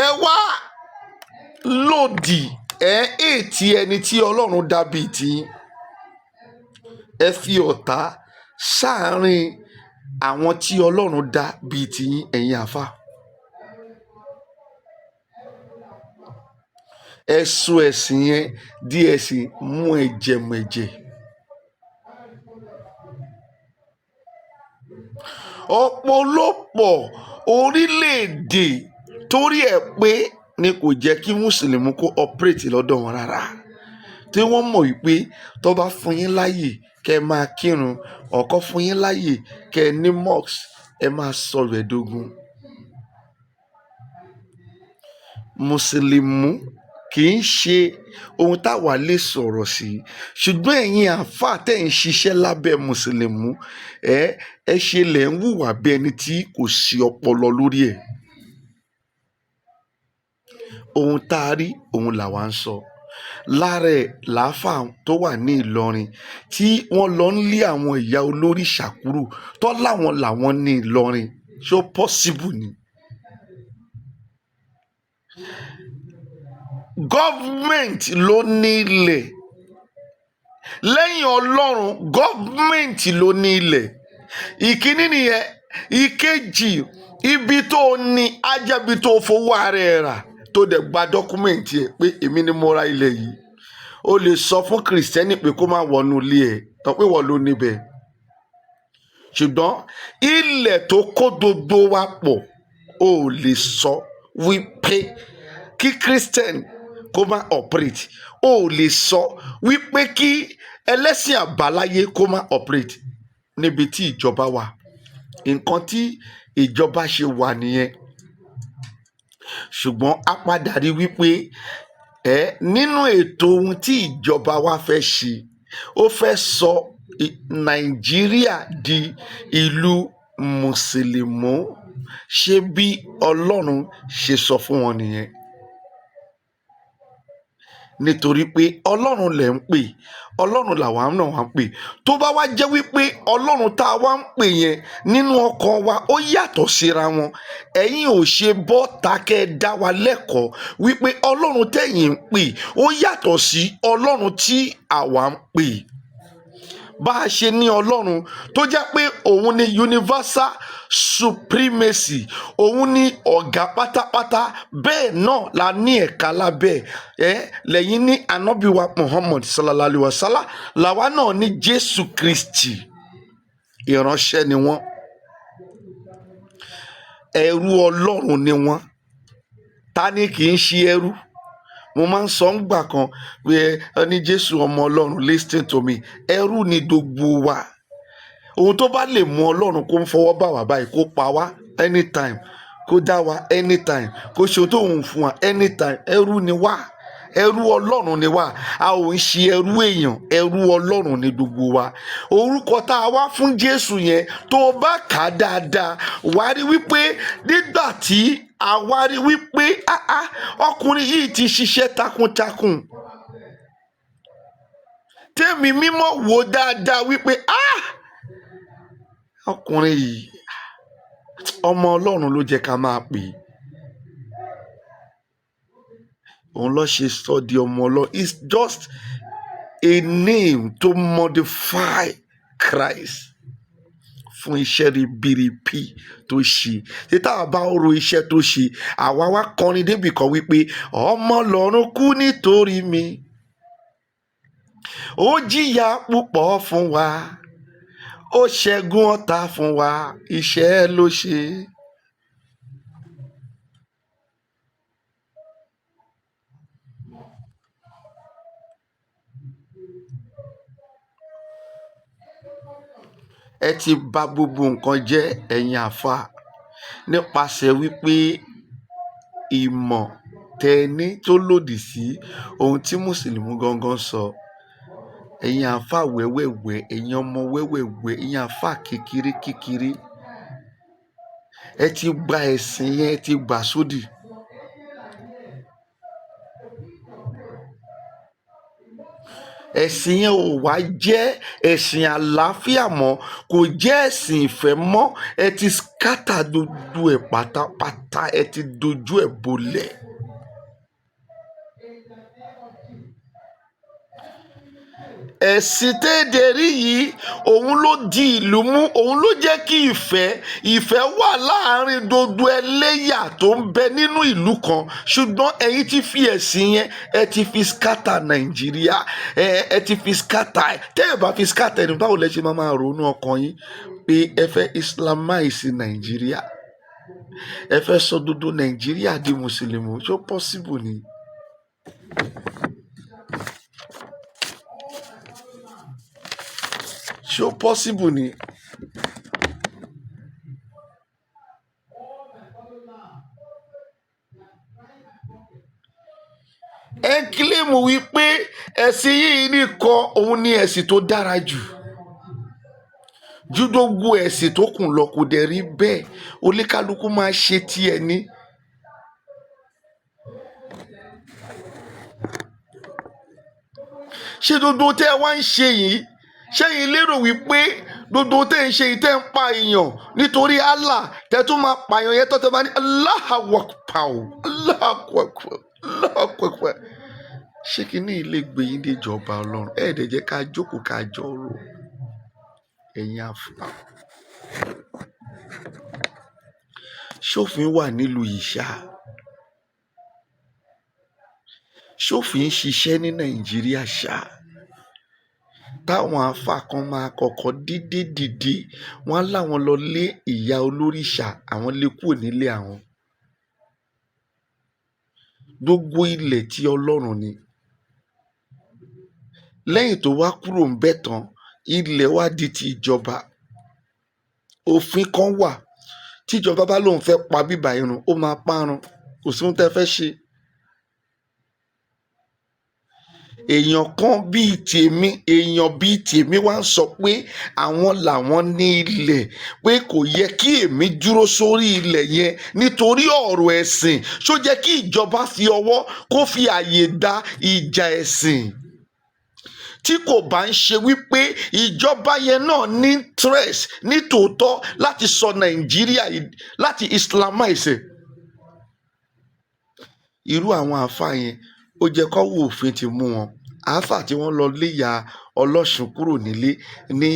Ẹ wá lòdì, ẹ ètì ẹni tí Ọlọ́run dá bíi tiyín. Ẹ fi ọ̀tá sáàárín àwọn tí Ọlọ́run dá bíi tiyín, ẹ̀yin àáfà. Ẹ sọ ẹ̀sìn yẹn di ẹ̀sìn mú ẹ̀jẹ̀ mẹ̀jẹ̀. Ọ̀pọ̀lọpọ̀ orílẹ̀-èdè torí ẹ̀ pé ni kò jẹ́ kí mùsùlùmí kó operate lọ́dọ̀ wọn rárá, tí wọ́n mọ̀ wípé tó bá fún yín láàyè kẹ́ ẹ máa kírun ọ̀kọ́, fún yín láàyè kẹ́ ẹ ní mosque, ẹ máa sọ̀rọ̀ ẹ̀dógún. Mùsùlùmí kì í ṣe ohun táwa lè sọ̀rọ̀ sí, ṣùgbọ́n ẹ̀yin àáfàá tẹ̀ ń ṣiṣẹ́ lábẹ́ mùsùlùmí, ẹ ṣe lẹ̀ ń hùwà bí ẹni tí kò sí ọpọlọ lórí ẹ̀. Ohun tá a rí òun làwa ń sọ. Lára ẹ̀ làáfàá tó wà ní Ìlọrin tí wọ́n lọ ń lé àwọn ìyá olórìṣà kúrò, tó láwọn làwọn ní Ìlọrin. Ṣó possible ni? Gọ́ọ̀mẹ̀ntì ló ní ilẹ̀ lẹ́yìn Ọlọ́run. Gọ́ọ̀mẹ̀ntì ló ní ilẹ̀. Ìkíní nìyẹn. Ìkejì, ibi tó o ní ajẹ́bi tó o fowó ara ẹ̀ rà, tó dẹ̀ gba document ẹ̀ pé èmi ni mo ra ilẹ̀ yìí. O lè sọ fún kìrìsìtẹ́nì pé kó má wọnú ilé ẹ̀ tó pé wọ́n ló níbẹ̀, ṣùgbọ́n ilẹ̀ tó kó gbogbo wa pọ̀, o lè sọ wípé kí christian kó má operate, o lè sọ wípé kí ẹlẹ́sìn àbáláyé kó má operate níbi tí ìjọba wà. Nǹkan tí ìjọba ṣe wà nìyẹn. Ṣùgbọ́n a padà rí wípé ẹ nínú ètò ohun tí ìjọba wa fẹ́ ṣe, ó fẹ́ sọ Nàìjíríà di ìlú mùsùlùmí. Ṣé bí Ọlọ́run ṣe sọ fún wọn nìyẹn? Nítorí pé Ọlọ́run lẹ̀ ń pè, Ọlọ́run làwa náà wá ń pè. Tó bá wá jẹ́ wípé Ọlọ́run tá a wá ń pè yẹn nínú ọkàn wa ó yàtọ̀ síra wọn, ẹ̀yin ò ṣe bọ́ ta kẹ́ ẹ dá wa lẹ́kọ̀ọ́ wípé Ọlọ́run tẹ̀yin ń pè ó yàtọ̀ sí Ọlọ́run tí àwa ń pè. Bá a ṣe ní Ọlọ́run tó jẹ́ pé òun ni universal supremacy, òun ni ọ̀gá pátápátá, bẹ́ẹ̀ náà la ní ẹ̀ka lábẹ́ ẹ̀. Lẹ́yìn ní anabiwa Muhammad sallallahu alayhi wa sallam, làwa náà ní Jésù Kristi. Ìránṣẹ́ ni wọ́n, ẹrú Ọlọ́run ni wọ́n. Ta ni kì í ṣe ẹrú? Mo máa ń sọ ńgbà kan pé ẹ ní Jésù ọmọ Ọlọ́run. Listen to me, ẹrú ni gbogbo wa. Ohun tó bá lè mú Ọlọ́run kó ń fọwọ́ bá wa báyìí, kó pa wá anytime, kó dá wa anytime, kó ṣe ohun tó ń fún wa anytime, ẹrú ni wá, ẹrú Ọlọ́run ni wá. A ò ń ṣe ẹrú èèyàn, ẹrú Ọlọ́run ni gbogbo wa. Orúkọ tá a wá fún Jésù yẹn, tó o bá kà á dáadáa, wà á rí wípé nígbà tí a wá rí wípé ah ah, ọkùnrin yìí ti ṣiṣẹ́ takuntakun, tèmi mímọ́ wò dáadáa wípé ah, ọkùnrin yìí, ọmọ Ọlọ́run ló jẹ́ ká máa pè é. Òun ló ṣe sọ di ọmọ Ọlọ́run. It's just a name to modify Christ fún iṣẹ́ ribiribi tó ṣe. Tí táwa bá ro iṣẹ́ tó ṣe, àwa wá kọrin débì kan wípé ọmọ Ọlọ́run kú nítorí mi, ó jìyà púpọ̀ fún wa, ó ṣẹ́gun ọ̀tá fún wa, iṣẹ́ ló ṣe. Ẹ ti bà gbogbo nǹkan jẹ́, ẹ̀yin àáfàá, nípasẹ̀ wípé Ìmọ̀ tẹ ẹ ní tó lòdì sí ohun tí mùsùlùmí gangan sọ. Ẹ̀yin àáfàá wẹ́wẹ̀wẹ́, ẹ̀yin ọmọ wẹ́wẹ̀wẹ́, ẹ̀yin àáfàá kékeré kékeré, ẹ ti gba ẹ̀sìn yẹn, ẹ ti gbà sódì. Ẹ̀sìn yẹn ò wá jẹ́ ẹ̀sìn àlàáfíà mọ́, kò jẹ́ ẹ̀sìn ìfẹ́ mọ́. Ẹ ti scatter gbogbo ẹ̀ pátápátá, ẹ ti dojú ẹ̀ bolẹ̀. Ẹ̀sìn téde rí yìí, òun ló di ìlú mú, òun ló jẹ́ kí ìfẹ́ wà láàárín gbogbo ẹlẹ́yà tó ń bẹ nínú ìlú kan. Ṣùgbọ́n ẹ̀yin ti fi ẹ̀sìn yẹn, ẹ ti fi scatter Nàìjíríà, ẹ ti fi scatter ẹ. Tẹ́ ẹ bá fi scatter ẹni, báwo lẹ ṣe máa ronú ọkàn yín pé ẹ fẹ́ Islamize Nàìjíríà, ẹ fẹ́ sọ gbogbo Nàìjíríà di mùsùlùmí? Ṣó possible ni? Ṣó possible ni? Ẹ ń claim wípé ẹ̀sìn yìí nìkan òun ni ẹ̀sìn tó dára jù ju gbogbo ẹ̀sìn tó kù lọ. Kò dẹ̀ rí bẹ́ẹ̀. Oníkálukú máa ṣe tiẹ̀ ní. Ṣé gbogbo tẹ́ ẹ wá ń ṣe yìí, ṣẹ́yìn lérò wípé gbogbo tẹ́ ń ṣe yìí, tẹ́ ń pa èèyàn nítorí Allah, tẹ́ tún máa pààyàn yẹn tó tẹ́ bá ní Allahu Akbar, Allahu Akbar, Allahu Akbar, ṣé kí ní ilé gbé yín dé ìjọba Ọlọ́run? Ẹ̀ dẹ̀ jẹ́ ká jókòó ká jọ rò. Ẹ̀yin àfà, ṣófin wà nílùú yìí ṣá? Ṣófin ń ṣiṣẹ́ ní Nàìjíríà ṣá? Táwọn àáfàá kan máa kọ́kọ́ dídé dìde, wọ́n á láwọn lọ lé ìyá olóríṣà, àwọn lé kúrò nílé àwọn. Gbogbo ilẹ̀ tí Ọlọ́run ni. Lẹ́yìn tó wá kúrò ń bẹ̀ tán, ilẹ̀ wá di ti ìjọba. Òfin kan wà, tíjọba bá lóun fẹ́ pa bíbà irun, ó máa parun. Kò sí ohun tẹ́ fẹ́ ṣe. Èèyàn kan bíi tèmi, èèyàn bíi tèmi wá ń sọ pé àwọn làwọn ní ilẹ̀, pé kò yẹ kí èmi dúró sórí ilẹ̀ yẹn nítorí ọ̀rọ̀ ẹ̀sìn. Ṣó jẹ́ kí ìjọba fi ọwọ́ kó fi àyè gba ìjà ẹ̀sìn? Tí kò bá ń ṣe wípé ìjọba yẹn náà ní interest ní tòótọ́ láti sọ Nàìjíríà, láti Islamize. Irú àwọn àáfàá yẹn, ó jẹ́ kọ́wọ́ òfin ti mú wọn. Àáfàá tí wọ́n lọ léyà ọlọ́sùn kúrò nílé ní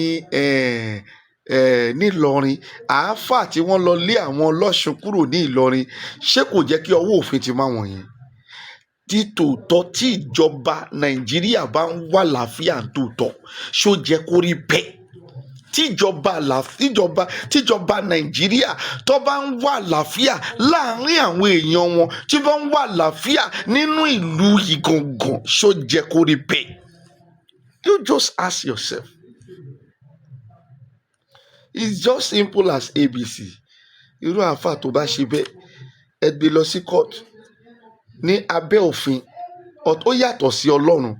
nílọrin, àáfàá tí wọ́n lọ lé àwọn ọlọ́sùn kúrò ní Ìlọrin, ṣé kò jẹ́ kí ọwọ́ òfin ti má wọn yẹn? Tí tòótọ́ tí ìjọba Nàìjíríà bá ń wà láàfíà tòótọ́, ṣó jẹ́ kó rí bẹ́ẹ̀? Tíjọba Nàìjíríà tó bá ń wà láàfíà láàrin àwọn èèyàn wọn, tí bá ń wà láàfíà nínú ìlú yìí gangan, ṣó jẹ́ kó rí bẹ́ẹ̀? You just ask yourself. It's just simple as ABC. Irú àáfàá tó bá ṣe bẹ́ẹ̀, ẹ gbé lọ sí court ní abẹ́ òfin. Ó yàtọ̀ sí Ọlọ́run.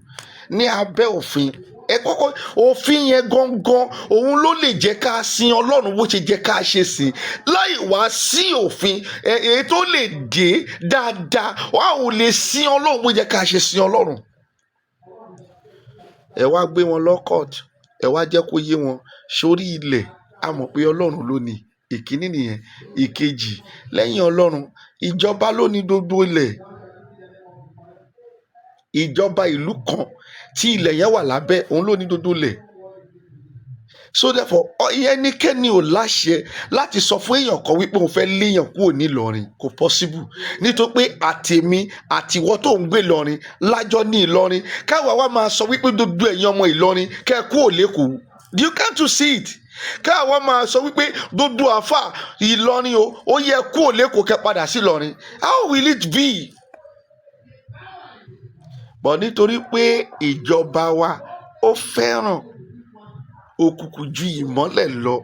Ní abẹ́ òfin, ẹ kọ́kọ́ òfin yẹn gangan, òun ló lè jẹ́ ká sin Ọlọ́run bó ṣe jẹ́ ká ṣe sìn. Láì wá sí òfin èyí tó lè dé dáadáa, wà ò lè sin Ọlọ́run bó jẹ́ ká ṣe sin Ọlọ́run. Ẹ wá gbé wọn lọ court, ẹ wá jẹ́ kó yé wọn sórí ilẹ̀. A mọ̀ pé Ọlọ́run ló ní. Ìkíní nìyẹn. Ìkejì, lẹ́yìn Ọlọ́run, ìjọba ló ní gbogbo ilẹ̀. Ìjọba ìlú kan tí ilẹ̀ yẹn wà lábẹ́, òun ló ní gbogbo ilẹ̀. So therefore, ẹnikẹ́ni ò láṣẹ láti sọ fún èèyàn kan wípé òun fẹ́ léèyàn kúrò nílọrin. Kò possible, nítorí pé àtèmi àtiwọ́ tó ń gbé Ìlọrin lájọ ní Ìlọrin. Káwa wá máa sọ wípé gbogbo ẹ̀yin ọmọ Ìlọrin, kẹ́ ẹ kúrò lẹ́kọ̀ọ́, you can't you see it? Káwa máa sọ wípé gbogbo àáfà Ìlọrin o, ó yẹ kúrò lẹ́kọ̀ọ́, kẹ́ padà sí Ìlọrin, how will it be? But nítorí pé ìjọba wa, ó fẹ́ràn òkùnkùn ju ìmọ́lẹ̀ lọ,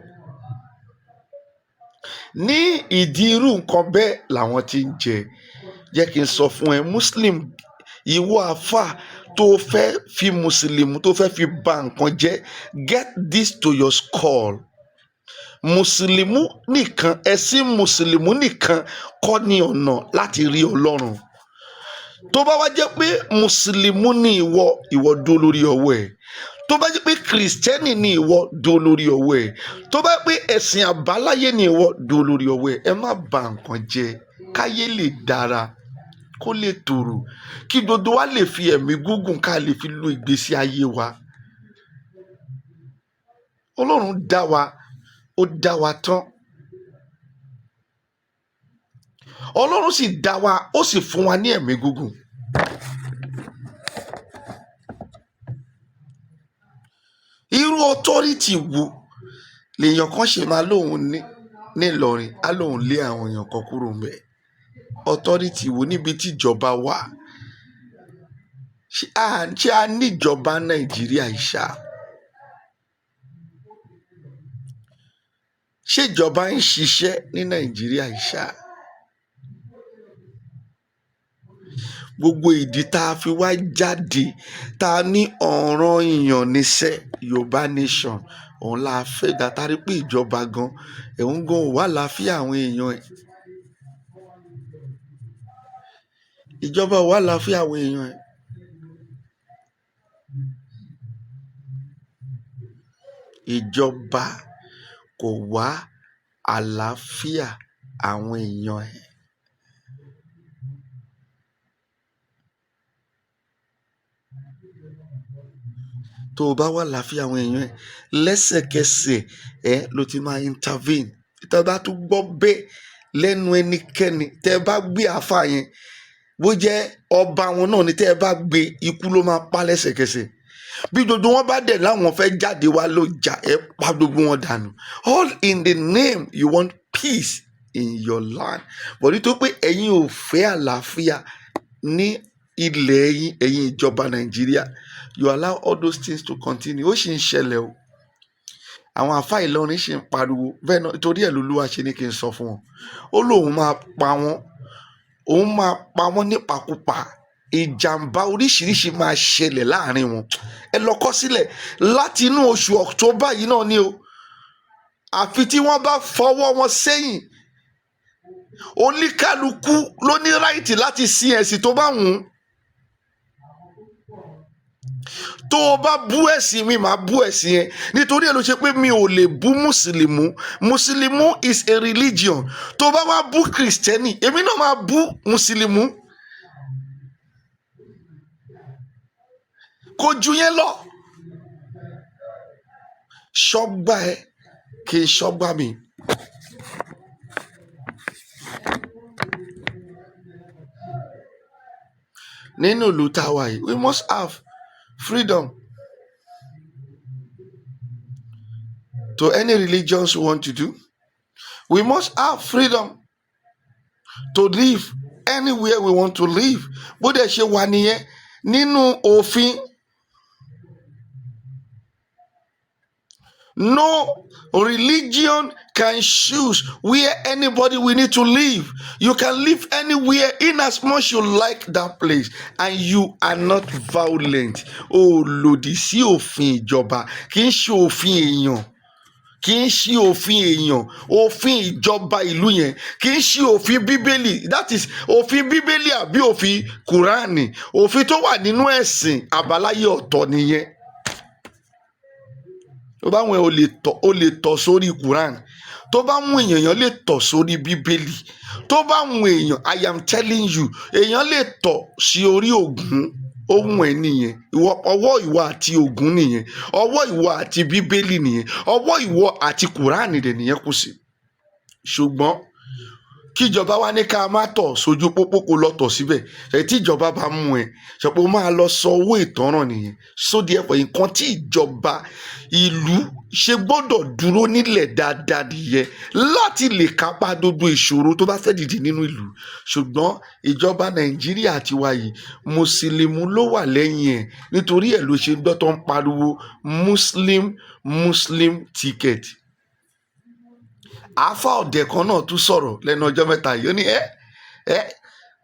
ní ìdí irú nǹkan bẹ́ẹ̀ làwọn ti ń jẹ. Jẹ́ kí n sọ fún ẹ, Muslim, ìwọ àáfà tó fẹ́ fi Mùsùlùmí, tó fẹ́ fi ba nǹkan jẹ́, get this to your skull: Mùsùlùmí nìkan, ẹ̀sìn Mùsùlùmí nìkan kọ́ ní ọ̀nà láti rí Ọlọ́run. Tó bá wá jẹ́ pé Mùsùlùmí ni ìwọ, ìwọ dúró lórí ọwọ́ ẹ̀. Tó bá jẹ́ pé Kìrìsìtẹ́nì ni ìwọ, dúró lórí ọwọ́ ẹ̀. Tó bá jẹ́ pé ẹ̀sìn àbáláyé ni ìwọ, dúró lórí ọwọ́ ẹ̀. Ẹ má ba nǹkan jẹ́. Káyé lè dára, kó lè tòrò, kí gbogbo wa lè fi ẹ̀mí gígùn, ká lè fi lo ìgbésí ayé wa. Ọlọ́run dá wa, ó dá wa tán. Ọlọ́run sì dá wa, ó sì fún wa ní ẹ̀mí gígùn. Irú authority wo lèèyàn kan ṣe máa lóun ní nílọrin, á lóun lé àwọn èèyàn kan kúrò ńbẹ̀? Authority wo níbi tíjọba wà? Ṣé a níjọba Nàìjíríà yìí ṣá? Ṣèjọba ń ṣiṣẹ́ ní Nàìjíríà yìí ṣá? Gbogbo ìdí tá a fi wá jáde, tá a ní ọ̀ràn èèyàn níṣẹ́ Yorùbá nation, òun la fẹ́ dá. Tá a rí pé ìjọba gan, ẹ̀hún gan ò wá láàfíà àwọn èèyàn ẹ̀. Ìjọba ò wá láàfíà àwọn èèyàn ẹ̀. Ìjọba kò wá àlàáfíà àwọn èèyàn ẹ̀. Tó o bá wà láàfíà àwọn èèyàn ẹ̀, lẹ́sẹ̀kẹsẹ̀ ẹ ló ti máa intervene. Tẹ́ bá tún gbọ́ bẹ́ẹ̀ lẹ́nu ẹnikẹ́ni, tẹ́ bá gbé àáfàá yẹn, bó jẹ́ ọba wọn náà ni, tẹ́ ẹ bá gbé, ikú ló máa pa lẹ́sẹ̀kẹsẹ̀. Bí gbogbo wọn bá dẹ̀ láwọn fẹ́ jáde wá ló jà, ẹ pa gbogbo wọn dànù, all in the name you want peace in your land. But nítorí pé ẹ̀yin ò fẹ́ àlàáfíà ní ilẹ̀ yín, ẹ̀yin ìjọba Nàìjíríà, you allow all those things to continue. Ó sì ń ṣẹlẹ̀ o. Àwọn àáfàá Ìlọrin sì ń pariwo bẹ́ẹ̀ náà. Torí ẹ̀ lolúwa ṣe ní kí n sọ fún wọn. Ó lóun máa pa wọ́n, òun máa pa wọ́n nípakúpa. Ìjàmbá oríṣiríṣi máa ṣẹlẹ̀ láàrin wọn. Ẹ lọ kọ sílẹ̀ láti inú oṣù October yìí náà ni o, àfi tí wọ́n bá fọwọ́ wọn sẹ́yìn. Oníkálukú ló ní right láti sin ẹ̀sìn tó bá wù ú. Tó o bá bú ẹ̀sìn mi, màá bú ẹ̀sìn yẹn. Nítorí ẹ̀ ló ṣe pé mi ò lè bú Mùsùlùmù. Mùsùlùmù is a religion. Tó o bá wá bú Kìrìsìtẹ́nì, èmi náà máa bú Mùsùlùmù. Kò ju yẹn lọ. Ṣọ́gbà ẹ kì í ṣọ́gbà mi. Nínú ìlú tá a wà yìí, we must have freedom to any religions we want to do. We must have freedom to live anywhere we want to live. Bó dẹ̀ ṣe wà nìyẹn nínú òfin. No religion can choose where anybody will need to live. You can live anywhere in as much you like that place and you are not violent. O lòdì sí òfin ìjọba, kì í ṣe òfin èèyàn, kì í ṣe òfin èèyàn, òfin ìjọba ìlú yẹn, kì í ṣe òfin Bíbélì, that is òfin Bíbélì àbí òfin Kùránì. Òfin tó wà nínú ẹ̀sìn àbáláyé ọ̀tọ̀ nìyẹn. Tó bá wọn, o lè tọ̀ sórí Quran. Tó bá wọn èèyàn, èèyàn lè tọ̀ sórí Bíbélì. Tó bá wọn èèyàn, I am telling you, èèyàn lè tọ̀ sí orí Ògún. Ohun ẹ̀ nìyẹn. Ìwọ, ọwọ́ ìwọ àti Ògún nìyẹn, ọwọ́ ìwọ àti Bíbélì nìyẹn, ọwọ́ ìwọ àti Quran dẹ̀ nìyẹn kù sí. Ṣùgbọ́n kíjọba wá ní ká má tọ̀ sójú pópó, kó lọ tọ̀ síbẹ̀, ṣe tí ìjọba bá mú ẹ, sọ pé o máa lọ sọ owó ìtanràn nìyẹn. Sódì ẹ̀pọ̀ nǹkan tí ìjọba ìlú ṣe gbọ́dọ̀ dúró nílẹ̀ dáadáa nìyẹn, láti lè kápá gbogbo ìṣòro tó bá fẹ́ dìde nínú ìlú. Ṣùgbọ́n ìjọba Nàìjíríà tiwa yìí, Mùsùlùmí ló wà lẹ́yìn ẹ̀. Nítorí ẹ̀ ló ṣe gbọ́ tó ń pariwo Muslim, Muslim ticket. Àáfà ọ̀dẹ̀ kan náà tún sọ̀rọ̀ lẹ́nu ọjọ́ mẹ́ta yìí. Ó ní ẹ́ ẹ́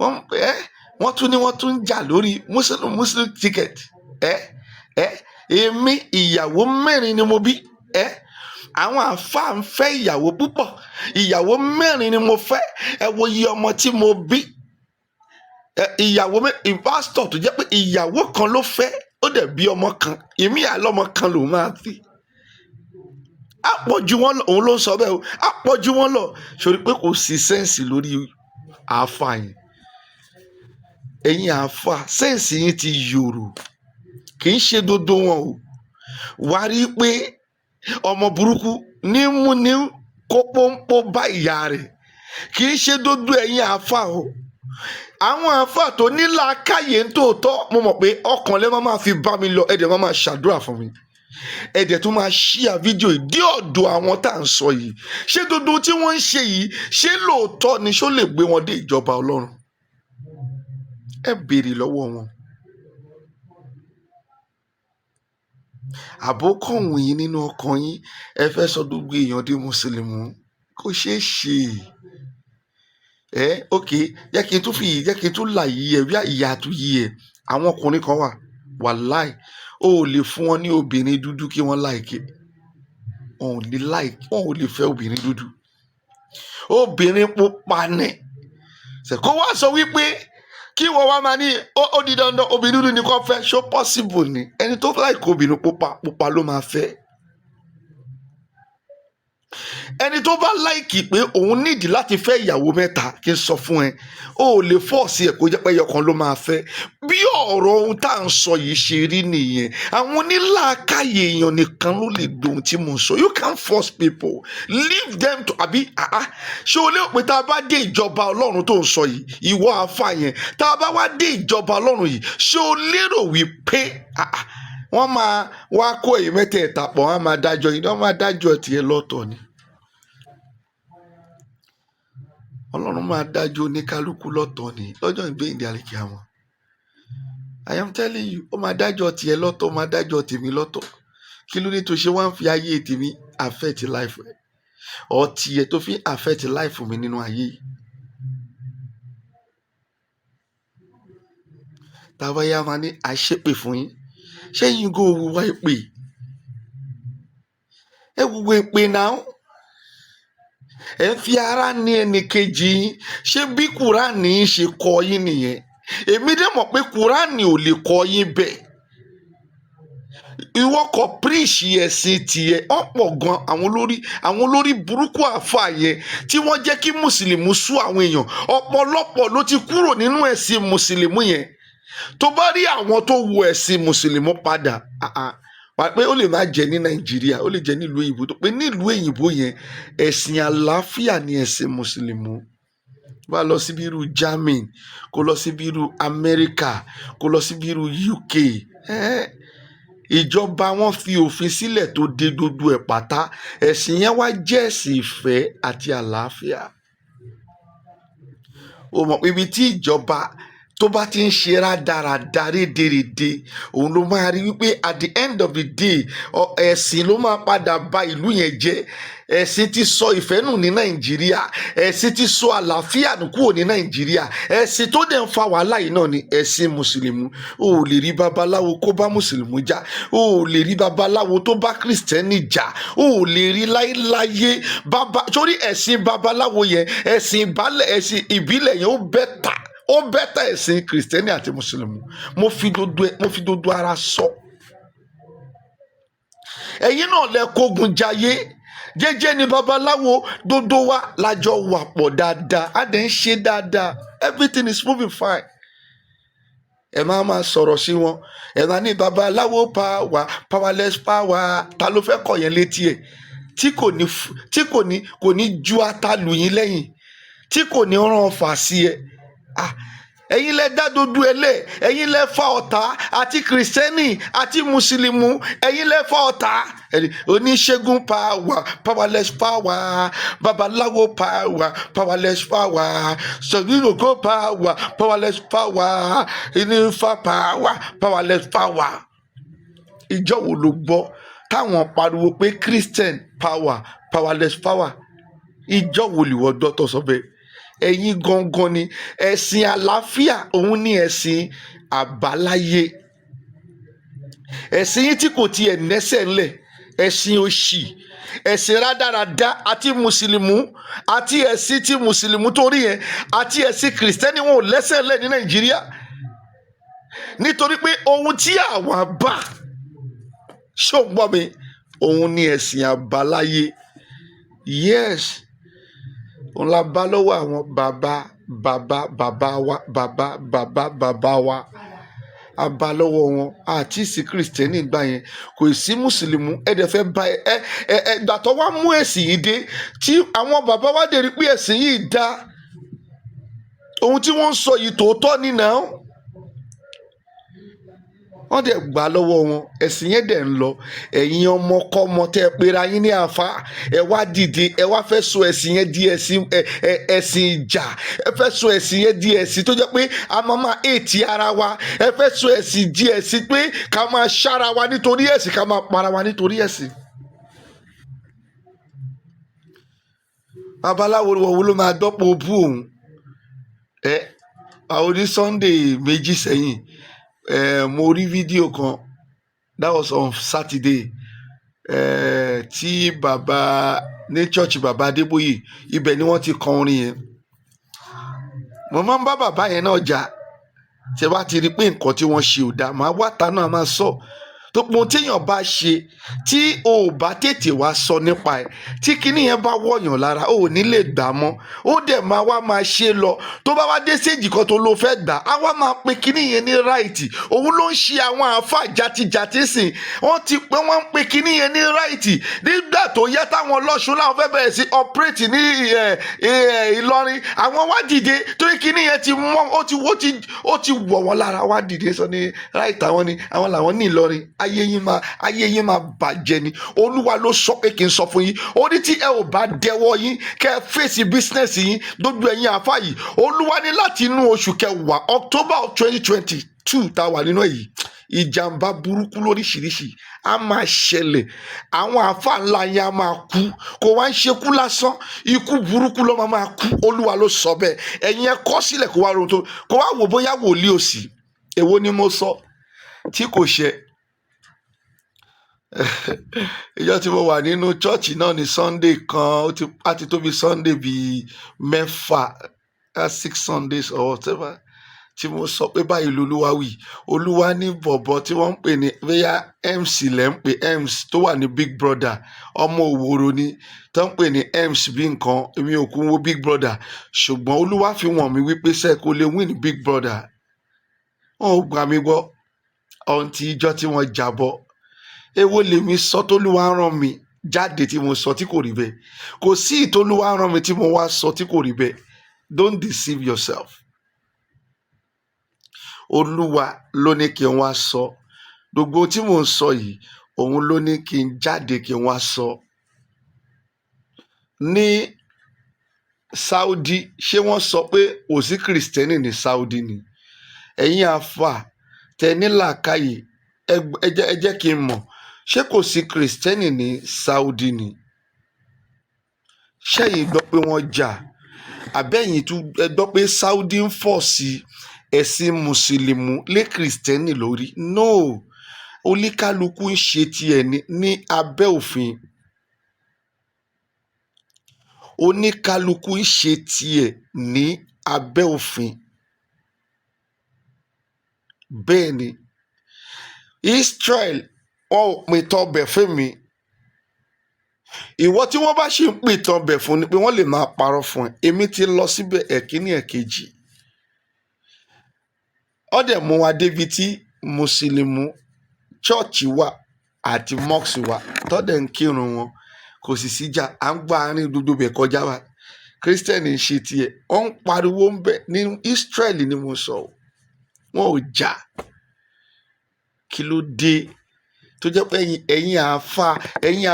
Wọ́n ẹ́ wọ́n tún ní wọ́n tún ń jà lórí Muslim Muslim ticket. Ẹ èmi, ìyàwó mẹ́rin ni mo bí. Ẹ àwọn àáfàá ń fẹ́ ìyàwó púpọ̀. Ìyàwó mẹ́rin ni mo fẹ́. Ẹ wo iye ọmọ tí mo bí. Ẹ ìyàwó pásítọ̀ tó jẹ́ pé ìyàwó kan ló fẹ́, ó dẹ̀ bí ọmọ kan, ìmí àlọ́mọ kan lòún máa fi àpọ̀jù wọn lọ. Òun ló ń sọ bẹ́ẹ̀ o, àpọ̀jù wọn lọ sórí pé kò sí sense lórí àáfàá yẹn. Ẹ̀yin àáfàá, sense yín ti yòrò. Kì í ṣe dodo wọn o. Wà á rí i pé ọmọ burúkú ní mú ní kó pọ́npọ́ bá ìyá rẹ̀. Kì í ṣe dodo ẹ̀yin àáfàá o. Àwọn àáfàá tó ní làákàyè ń tòótọ́, mo mọ̀ pé ọkàn lẹ́ máa fi bá mi lọ. Ẹ̀dẹ̀ máa ṣàdúrà fún mi, ẹ̀dẹ̀ tó máa share fídíò yìí dé ọ̀dọ̀ àwọn tá à ń sọ yìí. Ṣé dodo tí wọ́n ń ṣe yìí, ṣé lóòótọ́ ni? Ṣó lè gbé wọn dé ìjọba Ọlọ́run? Ẹ béèrè lọ́wọ́ wọn. Àbókọ̀wé yín nínú ọkàn yín, ẹ fẹ́ sọ gbogbo èèyàn di mùsùlùmí, kò ṣeé ṣe. Ẹ ok, jẹ́ kí n tún fi, jẹ́ kí n tún là yí ẹ bí ìyá àtún yí ẹ. Àwọn ọkùnrin kan wà, wàláì, o ò lè fún wọn ní obìnrin dúdú kí wọ́n like. Wọn ò ní like, wọn ò lè fẹ́ obìnrin dúdú. Obìnrin pupa ni kó wá sọ wípé kí wọ́n wá máa ní ó di dandan, obìnrin dúdú ni kò fẹ́. Ṣó possible ni? Ẹni tó like obìnrin pupa, pupa ló máa fẹ́. Ẹni tó bá like pé òun nídìí láti fẹ́ ìyàwó mẹ́ta, kí n sọ fún ẹ, o ò lè force ẹ̀ kó jẹ́ pé ẹyọ kan ló máa fẹ́. Bí ọ̀rọ̀ ohun tá à ń sọ yìí ṣe rí nìyẹn. Àwọn onílàákàyè èèyàn nìkan ló lè dohun tí mo ń sọ. You can't force people, leave them to. Àbí ṣé o lérò pé tá a bá dé ìjọba Ọlọ́run tó ń sọ yìí, ìwọ àáfà yẹn, tá a bá wá dé ìjọba Ọlọ́run yìí, ṣé o lérò wípé wọ́n máa wá kó èyí mẹ́tẹ̀ẹ̀ta pọ̀, wọ́n á máa dájọ́ yìí? Wọ́n máa dájọ́ tiẹ̀ lọ́tọ̀ ni. Ọlọ́run máa dájọ́ oníkálukú lọ́tọ̀ ni lọ́jọ́ ìgbéyìnde àlìkìyámọ̀. I am telling you, ó máa dájọ́ tiẹ̀ lọ́tọ̀, ó máa dájọ́ tèmi lọ́tọ̀. Kí ló dé tó ṣe wá ń fi ayé tèmi affect life ẹ̀, or tiẹ̀ tó fi affect life mi nínú ayé yìí? Tàbá yá máa ní àṣepè fún yín. Ṣé yín kò wúwa èpè? Ẹ wúwo èpè náà. Ẹ ń fi ara ní ẹnì kejì yín. Ṣé bí Kùránì ṣe kọ́ yín nìyẹn? Èmi dẹ̀ mọ̀ pé Kùránì ò lè kọ́ yín bẹ́ẹ̀. Ìwọ kọ preach ẹ̀sìn tiẹ̀. Ọ̀pọ̀ gan àwọn olórí burúkú àáfàá yẹn tí wọ́n jẹ́ kí mùsùlùmí sú àwọn èèyàn, ọ̀pọ̀lọpọ̀ ló ti kúrò nínú ẹ̀sìn mùsùlùmí yẹn. Tó bá rí àwọn tó wo ẹ̀sìn mùsùlùmí padà, wà pé ó lè má jẹ́ ní Nàìjíríà, ó lè jẹ́ nílùú òyìnbó. Tó pé nílùú òyìnbó yẹn, ẹ̀sìn àlàáfíà ni ẹ̀sìn mùsùlùmí. Wá lọ síbi irú Germany, kó lọ síbi irú Amẹ́ríkà, kó lọ síbi irú UK. Ìjọba wọn fi òfin sílẹ̀ tó de gbogbo ẹ̀ pátá. Ẹ̀sìn yẹn wá jẹ́ ẹ̀sìn ìfẹ́ àti àlàáfíà. O mọ̀ pé ibi tí ìjọba tó bá ti ń ṣe rádaràda, rédèrèdè, òun ló máa rí wípé at the end of the day, ẹ̀sìn ló máa padà ba ìlú yẹn jẹ́. Ẹ̀sìn ti sọ ìfẹ́ nù ní Nàìjíríà. Ẹ̀sìn ti sọ àlàáfíà nù kúrò ní Nàìjíríà. Ẹ̀sìn tó dẹ̀ ń fa wàhálà yìí náà ni ẹ̀sìn mùsùlùmí. O ò lè rí babaláwo kó bá mùsùlùmí jà. O ò lè rí babaláwo tó bá kìrìsìtẹ́nì jà. O ò lè rí láéláyé. Baba sórí ẹ̀sìn babaláwo yẹn, ẹ̀sìn ìbálẹ̀, ẹ̀sìn ìbílẹ̀ yẹn, ó better, ó better ẹ̀sìn kìrìsìtẹ́nì àti mùsùlùmí. Mo fi dodo ara sọ. Ẹ̀yin náà lẹ kógun jayé. Jẹ́jẹ́ ni babaláwo. Dodo wa lájọ wà pọ̀ dáadáa, á dẹ̀ ń ṣe dáadáa. Everything is moving fine. Ẹ máa máa sọ̀rọ̀ sí wọn, ẹ máa ní babaláwo power, powerless power. Ta ló fẹ́ kọ̀ yẹn létí ẹ̀ tí kò ní ju ata lù yín lẹ́yìn, tí kò ní rán ọfà sí ẹ? Ẹ̀yin lẹ dá dodo ẹ lẹ̀. Ẹ̀yin lẹ fa ọ̀tá àti kìrìsìtẹ́nì àti mùsùlùmù. Ẹ̀yin lẹ fa ọ̀tá. Oníṣègùn power, powerless power, babaláwo power, powerless power, sọ̀rọ̀ power, powerless power, ìnífà power, powerless power. Ìjọ wo ló gbọ́ táwọn pariwo pé Christian power, powerless power? Ìjọ wo lìwọ gbọ́ tó sọ bẹ́ẹ̀? Ẹ̀yin gangan ni ẹ̀sìn àlàáfíà, òun ni ẹ̀sìn àbáláyé. Ẹ̀sìn yín tí kò tiẹ̀ nẹ́sẹ̀ ńlẹ̀, ẹ̀sìn òṣì, ẹ̀sìn rádaràda. Àti mùsùlùmù àti ẹ̀sìn tí mùsùlùmù torí yẹn àti ẹ̀sìn kìrìsìtẹ́nì, wọn ò lẹ́sẹ̀ ńlẹ̀ ní Nàìjíríà, nítorí pé ohun tí àwa bá ṣó ń gbọ́ mi, òun ni ẹ̀sìn àbáláyé. Yes, òun la bá lọ́wọ́ àwọn bàbá bàbá bàbá wa, bàbá bàbá bàbá wa. A bá lọ́wọ́ wọn. Àti sí kìrìsìtẹ́nì gbà yẹn, kò sí mùsùlùmù. Ẹ dẹ̀ fẹ́ bá ẹ ẹ ẹ gbà tó wá mú ẹ̀sìn yìí dé, tí àwọn bàbá wa dẹ̀ rí pé ẹ̀sìn yìí dá, ohun tí wọ́n ń sọ yìí tòótọ́ ni náà, wọ́n dẹ̀ gbà lọ́wọ́ wọn. Ẹ̀sìn yẹn dẹ̀ ń lọ. Ẹ̀yin ọmọkọ́mọ tẹ́ ẹ pera yín ní àfa, ẹ wá dìde, ẹ wá fẹ́ sọ ẹ̀sìn yẹn di ẹ̀sìn ẹ ẹ ẹ̀sìn ìjà. Ẹ fẹ́ sọ ẹ̀sìn yẹn di ẹ̀sìn tó jẹ́ pé a máa máa ètì ara wa. Ẹ fẹ́ sọ ẹ̀sìn di ẹ̀sìn pé ká máa ṣára wa nítorí ẹ̀sìn, ká máa para wa nítorí ẹ̀sìn. Babaláwo wo ló máa dọ́pọ̀ bú òun ẹ? Àwọn oní Sunday 2 sẹ́yìn ẹ, mo rí fídíò kan, that was on Saturday, tí bàbá ní church, bàbá Adébóyè, ibẹ̀ ni wọ́n ti kọ orin yẹn. Mo máa ń bá bàbá yẹn náà jà. Tí ẹ bá ti rí i pé nǹkan tí wọ́n ṣe ò dáa, màá wá ta náà máa sọ tó pọn. Téèyàn bá ṣe tí o ò bá tètè wá sọ nípa ẹ̀, tí kinní yẹn bá wọ̀yàn lára, o ò ní lè gbà mọ́. Ó dẹ̀ máa wá máa ṣe lọ. Tó bá wá dé stage kan tó ló fẹ́ gbà á, wá máa pe kinní yẹn ní right. Òun ló ń ṣe àwọn àáfàá jatijàti sìn. Wọ́n ti pé wọ́n ń pe kinní yẹn ní right. Nígbà tó yẹ táwọn ọlọ́ṣun láwọn fẹ́ bẹ̀rẹ̀ sí operate ní Ìlọrin, àwọn wá dìde torí kinní yẹn ti mọ́, ó ti wọ̀ wọ́n lára. Wá dìde sọ ní right, àwọn ni àwọn làwọn ní Ìlọrin. Ayé yín máa bàjẹ́ ni. Olúwa ló sọ pé kí n sọ fún yín. Ó ní tí ẹ ò bá dẹwọ́ yín, kẹ́ ẹ fèsì business yín, gbogbo ẹ̀yin àáfàá yìí. Olúwa ní láti inú oṣù kẹwàá, October 2022 tá a wà nínú èyí, ìjàmbá burúkú lóríṣiríṣi á máa ṣẹlẹ̀. Àwọn àáfàá ńlá yẹn á máa kú. Kò wá ń ṣekú lásán, ikú burúkú ló máa máa kú. Olúwa ló sọ bẹ́ẹ̀. Ẹ̀yin ẹ kọ́ sílẹ̀, kó wá ronú tó kó wá wò bóyá wòlíì òsì. Èwo ni mo sọ tí kò ṣe? Ìjọ tí mo wà nínú church náà ní Sunday kan, ó ti á ti tó bí Sunday bíi 6, 6 Sundays or whatever, tí mo sọ pé báyìí lolúwa wí. Olúwa ní bọ̀bọ̀ tí wọ́n ń pè ní bóyá MC lẹ́ ń pè, MC tó wà ní Big Brother, ọmọ Òwòrò ni, tó ń pè ní MC bí nǹkan. Èmi ò kún wo Big Brother, ṣùgbọ́n Olúwa fi wọ̀n mi wípé sẹ́ kó lè win Big Brother. Wọn ò gbà mí gbọ́ ọ̀ǹtí ìjọ tí wọ́n jábọ́. Èwo lèmi sọ tólúwa rán mi jáde tí mo sọ tí kò rí bẹ́ẹ̀? Kò sí ìtolúwa rán mi tí mo wá sọ tí kò rí bẹ́ẹ̀. Don't deceive yourself. Olúwa ló ní kí n wá sọ gbogbo tí mò ń sọ yìí. Òun ló ní kí n jáde kí n wá sọ. Ní Saudi, ṣé wọ́n sọ pé kò sí kìrìsìtẹ́nì ní Saudi ni? Ẹ̀yin àáfà tẹ ní làákàyè, ẹ jẹ́ kí n mọ̀, ṣé kò sí kìrìsìtẹ́nì ní Saudi ni? Ṣẹ́yìn gbọ́ pé wọ́n jà? Àbẹ́yìn tún ẹ gbọ́ pé Saudi ń force ẹ̀sìn mùsùlùmí lé kìrìsìtẹ́nì lórí? No, oníkálukú ń ṣe tiẹ̀ ní abẹ́ òfin. Oníkálukú ń ṣe tiẹ̀ ní abẹ́ òfin. Bẹ́ẹ̀ ni Israel, wọn ò pìtàn ọbẹ̀ fún mi. Ìwọ tí wọ́n bá ṣì ń pìtàn ọbẹ̀ fún ni pé wọ́n lè máa parọ́ fún ẹ. Èmi ti lọ síbẹ̀ ẹ̀kíní, ẹ̀kejì. Wọ́n dẹ̀ mú wa débi tí mùsùlùmí church wà àti mosque wà, tọ́dẹ̀ ń kírun wọn, kò sì síjà. À ń gba àárín gbogbo bẹ̀ kọjá wa. Kírísítẹ́nì ń ṣe tiẹ̀, wọ́n ń pariwo ń bẹ̀. Ní Israel ni mo sọ o, wọn ò jà. Kí ló dé tó jẹ́ pé ẹ̀yin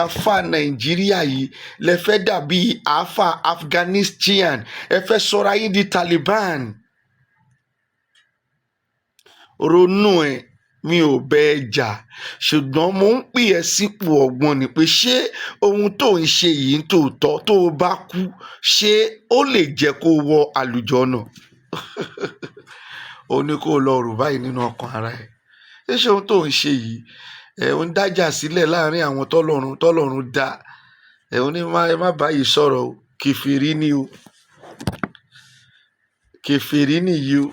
àáfà Nàìjíríà yìí lẹ fẹ́ dàbí àáfà Afghanistan? Ẹ fẹ́ sọra yín di Taliban. Ronú ẹ. Mi ò bẹ ẹ jà, ṣùgbọ́n mo ń pè ẹ́ sípò ọgbọ́n ni pé, ṣé ohun tó ń ṣe yìí ń tòótọ́? Tó o bá kú, ṣé ó lè jẹ́ kó wọ àlùjọ́nà? Ó ní kó lọ rò báyìí nínú ọkàn ara ẹ̀. Ṣé ohun tó ń ṣe yìí, ẹ̀ ń dájà sílẹ̀ láàrin àwọn tọ́lọ́run dá ẹ̀? Ó ní ẹ má báyìí sọ̀rọ̀ o. Kèfèrí ni o, kèfèrí nìyí o.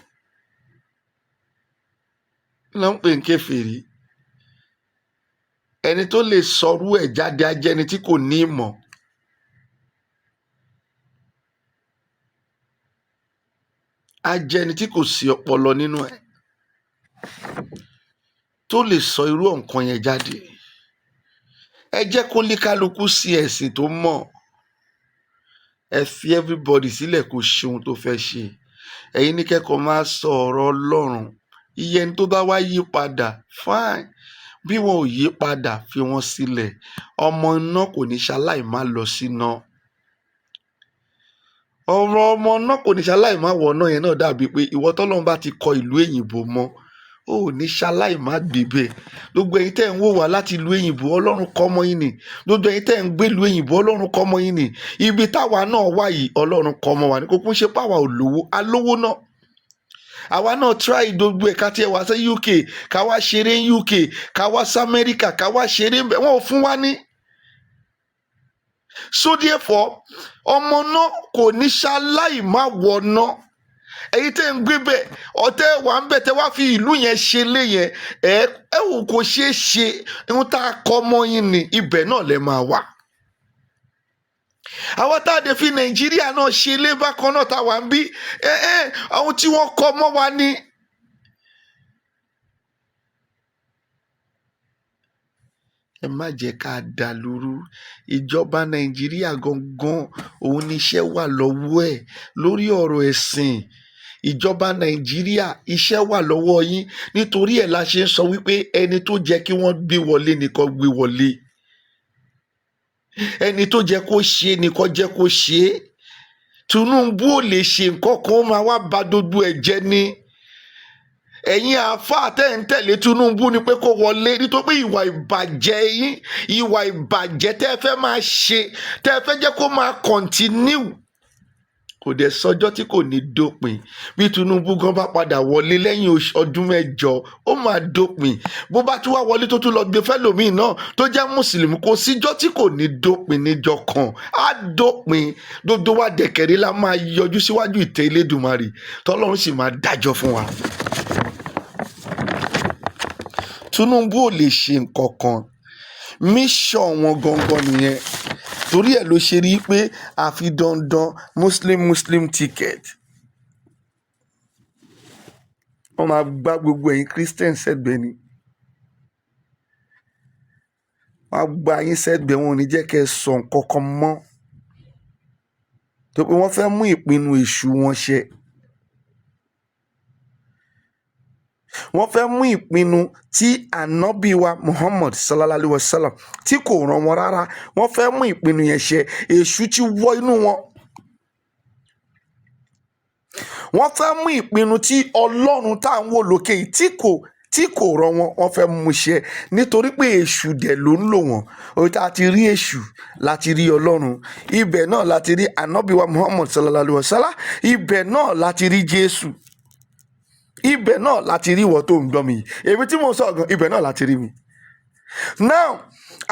Kí ló ń pè ní kèfèrí? Ẹni tó lè sọrú ẹ̀ jáde á jẹ́ ẹni tí kò ní ìmọ̀, á jẹ́ ẹni tí kò sí ọpọlọ nínú ẹ̀ tó lè sọ irú nǹkan yẹn jáde. Ẹ jẹ́ kó ní kálukú sí ẹ̀sìn tó mọ̀. Ẹ fi everybody sílẹ̀ kó ṣe ohun tó fẹ́ ṣe. Ẹ̀yin ní kẹ́kọ̀ọ́ máa sọ ọ̀rọ̀ Ọlọ́run. Iye ẹni tó bá wá yí padà, fine. Bí wọn ò yí padà, fi wọ́n sílẹ̀. Ọmọ iná kò ní ṣaláì má lọ síná. Ọ̀rọ̀ ọmọ náà kò ní ṣaláì má wọ̀ náà yẹn náà dàbí pé ìwọ tọ́lọ́run bá ti kọ ìlú èyìnbó mọ́, ó ní ṣaláì má gbé bẹ́ẹ̀. Gbogbo ẹ̀yin tẹ́ ń wò wá láti ìlú èyìnbó, Ọlọ́run kọ́ mọ́ yín ni. Gbogbo ẹ̀yin tẹ́ ń gbé ìlú èyìnbó, Ọlọ́run kọ́ mọ́ yín ni. Ibi táwa náà wà yìí, Ọlọ́run kọ́ mọ́ wa ní. Kò kún ṣe páwa ò lówó, alówó náà. Àwa náà try gbogbo ẹ̀ ká tiẹ̀ wá sí UK, ká wá ṣeré ní UK, ká wá sí Amẹ́ríkà, ká wá ṣeré ń bẹ̀, wọ́n ò fún wa ní. So therefore, ọmọ náà kò ní ṣaláì má wọ̀ náà. Ẹ̀yin tẹ́ ń gbé bẹ̀, ọ̀tẹ́ wà ń bẹ̀, tẹ́ wá fi ìlú yẹn ṣe lé yẹn, ẹ wò, kò ṣeé ṣe. Ohun tá a kọ́ mọ́ yín ni, ibẹ̀ náà lẹ máa wà. Àwọn tá a dé fi Nàìjíríà náà ṣe lé bákan náà, tá a wà ń bí ẹ àwọn tí wọ́n kọ́ mọ́ wa ni. Ẹ má jẹ́ ká dàlúrú. Ìjọba Nàìjíríà gangan, òun ni iṣẹ́ wà lọ́wọ́ ẹ̀ lórí ọ̀rọ̀ ẹ̀sìn. Ìjọba Nàìjíríà, iṣẹ́ wà lọ́wọ́ yín. Nítorí ẹ̀ la ṣe ń sọ wípé ẹni tó jẹ́ kí wọ́n gbé wọlé nìkan gbé wọlé, ẹni tó jẹ́ kó ṣe nìkan jẹ́ kó ṣe é. Tinubu ò lè ṣe nǹkan kan, ó máa wá ba gbogbo ẹ̀ jẹ́ ni. Ẹ̀yin àáfàá tẹ́ ń tẹ̀lé Tinubu ni pé kó wọlé, nítorí pé ìwà ìbàjẹ́ yín, ìwà ìbàjẹ́ tẹ́ ẹ fẹ́ máa ṣe, tẹ́ ẹ fẹ́ jẹ́ kó máa continue, kò dẹ̀ sọjọ́ tí kò ní dópin. Bí Tinubu gan bá padà wọlé lẹ́yìn ọdún 8, ó máa dópin. Bó bá tún wá wọlé, tó tún lọ gbé fẹ́lòmíì náà tó jẹ́ mùsùlùmí, kò síjọ́ tí kò ní dópin. Níjọ́ kan á dópin. Gbogbo wa dẹ̀kẹ̀rẹ́ la máa yọjú síwájú ìtẹ́ Elédùmarè, tọ́lọ́run sì máa dájọ́ fún wa. Tinubu ò lè ṣe nǹkan kan. Mission wọn gangan nìyẹn. Torí ẹ̀ ló ṣe rí i pé àfi dandan Muslim Muslim ticket. Wọ́n máa gbá gbogbo ẹ̀yin Christian sẹ́gbẹ̀ẹ́ ni. Wọ́n á gbá yín sẹ́gbẹ̀ẹ́, wọn ò ní jẹ́ kẹ́ ẹ sọ nǹkan kan mọ́, tó pé wọ́n fẹ́ mú ìpinnu èṣù wọn ṣẹ. Wọ́n fẹ́ mú ìpinnu tí ànábì wa Muhammad sallallahu alayhi wa sallam tí kò ràn wọ́n rárá, wọ́n fẹ́ mú ìpinnu yẹn ṣẹ. Èṣù ti wọ inú wọn. Wọ́n fẹ́ mú ìpinnu tí Ọlọ́run tá à ń wò lókè yìí tí kò ràn wọ́n, wọ́n fẹ́ mú ṣẹ, nítorí pé èṣù dẹ̀ ló ń lò wọ́n. Orí tá a ti rí èṣù láti rí Ọlọ́run, ibẹ̀ náà láti rí ànábì wa Muhammad sallallahu alayhi wa sallam, ibẹ̀ náà láti rí Jésù, ibẹ̀ náà láti rí ìwọ tó ń gbọ́ mi yìí, èmi tí mò ń sọ̀rọ̀ gan, ibẹ̀ náà láti rí mi. Now,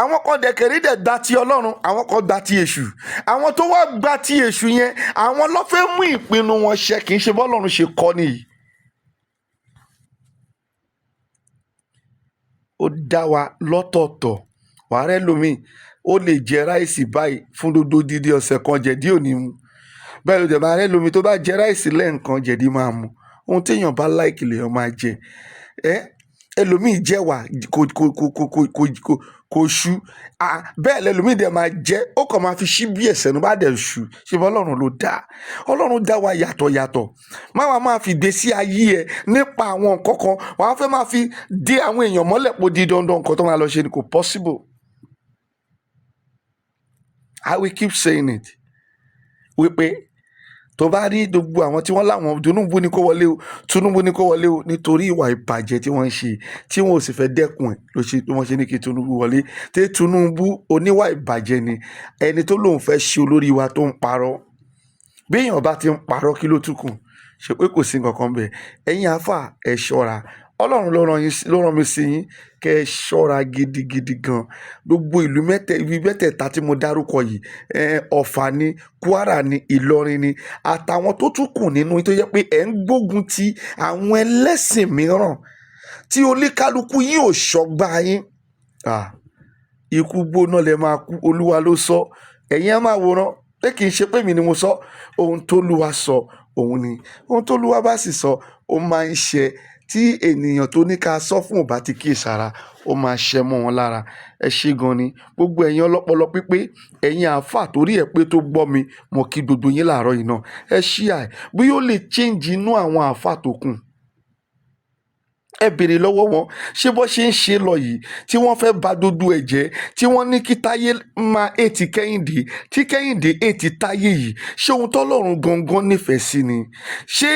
àwọn kan dẹ̀kẹ̀rí dẹ̀ gba ti Ọlọ́run, àwọn kan gba ti èṣù. Àwọn tó wá gba ti èṣù yẹn, àwọn ló fẹ́ mú ìpinnu wọn ṣẹ, kì í ṣe bọ́lọ́run ṣe kọ́ nìyí. Ó dá wa lọ́tọ̀ọ̀tọ̀. Wàá rẹ́ lómi, ó lè jẹ ráìsì báyìí fún gbogbo dídí ọ̀sẹ̀ kan, jẹ̀dí ò ní mu. Bẹ́ẹ̀ ló dẹ̀ máa rẹ́ lómi, tó bá jẹ ráìsì lẹ́ẹ̀kan, jẹ̀dí máa mu. Ohun téèyàn bá like lèèyàn máa jẹ. Ẹ́ ẹlòmíì jẹ́wà kò kò kò kò kò kò kò kò ṣú. Bẹ́ẹ̀ lẹlòmíì dẹ̀ máa jẹ́, ó kàn máa fi ṣíbí ẹ̀sẹ̀ nu bá dẹ̀ ṣú. Ṣé bọ́ Ọlọ́run ló dá? Ọlọ́run dá wa yàtọ̀ yàtọ̀. Má wàá máa fi ìgbésí ayé ẹ nípa àwọn nǹkan kan, wàá fẹ́ máa fi dé àwọn èèyàn mọ́lẹ̀ pò di dandan nǹkan tó máa lọ ṣe ni, kò possible. I will keep saying it wípé Tó bá rí gbogbo àwọn tí wọ́n láwọn Tinubu ní kó wọlé o, Tinubu ní kó wọlé o, nítorí ìwà ìbàjẹ́ tí wọ́n ń ṣe tí wọn ò sì fẹ́ dẹ́kun ẹ̀ ló ṣe wọ́n ṣe ní kí Tinubu wọlé. Tí Tinubu oníwà ìbàjẹ́ ni, ẹni tó lóun fẹ́ ṣe olórí wa tó ń parọ́. Bí èèyàn bá ti ń parọ́, kí ló tún kù? Ṣe pé kò sí nǹkan kan bẹ́ẹ̀? Ẹ̀yin àáfà, ẹ ṣọ́ra. Ọlọ́run ló rán mi sí yín kẹ́ ẹ ṣọ́ra gidigidi gan. Gbogbo ìlú mẹ́tẹ̀, ibi mẹ́tẹ̀ẹ̀ta tí mo dárúkọ yìí, Ọ̀fà ni, Kwara ni, Ìlọrin ni, àtàwọn tó tún kù nínú tó jẹ́ pé ẹ̀ ń gbógun ti àwọn ẹlẹ́sìn mìíràn tí oníkálukú yín ò ṣọ́gbà yín. Ah, ikú gbóná lẹ máa kú. Olúwa ló sọ. Ẹ̀yin á máa wòran pé kì í ṣe pé mi ni mo sọ. Ohun tólúwa sọ òun ni. Ohun tólúwa bá sì sọ, ó máa ń ṣẹ. Tí ènìyàn tó ní ká sọ fún ò bá ti kíyèsára, ó máa ṣẹ mọ́ wọn lára. Ẹ ṣé gan ni gbogbo ẹ̀yin ọlọ́pọlọ pípé, ẹ̀yin àáfà torí ẹ̀ pé tó gbọ́ mi. Mo kí gbogbo yín láàárọ̀ yìí náà. Ẹ ṣíà ẹ̀ bí ó lè change inú àwọn àáfà tó kù. Ẹ béèrè lọ́wọ́ wọn, ṣé bó ṣe ń ṣe lọ yìí tí wọ́n fẹ́ ba gbogbo ẹ̀ jẹ́, tí wọ́n ní kí Táyé máa hate Kẹ́hìndé, tí Kẹ́hìndé hate Táyé yìí, ṣé ohun tọ́lọ́run gangan nífẹ̀ẹ́ sí ni? Ṣé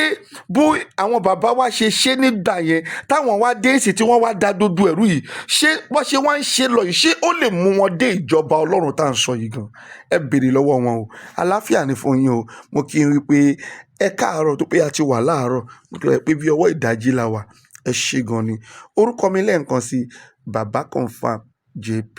bó àwọn bàbá wa ṣe ṣe nígbà yẹn táwọn wá dé èsì tí wọ́n wá da gbogbo ẹ̀rú yìí, ṣé bó ṣe wá ń ṣe lọ yìí, ṣé ó lè mú wọn dé ìjọba Ọlọ́run tá à ń sọ yìí gan? Ẹ béèrè lọ́wọ́ wọn o. Àlàáfíà ni fún yín o. Mo kí n wí pé ẹ káàárọ̀, tó pé a ti wà láàárọ̀, pé bí ọwọ́ ìdájí la wà. Ẹ ṣé gan ni. Orúkọ mi lẹ́ẹ̀kan sí, Baba Confirm JP.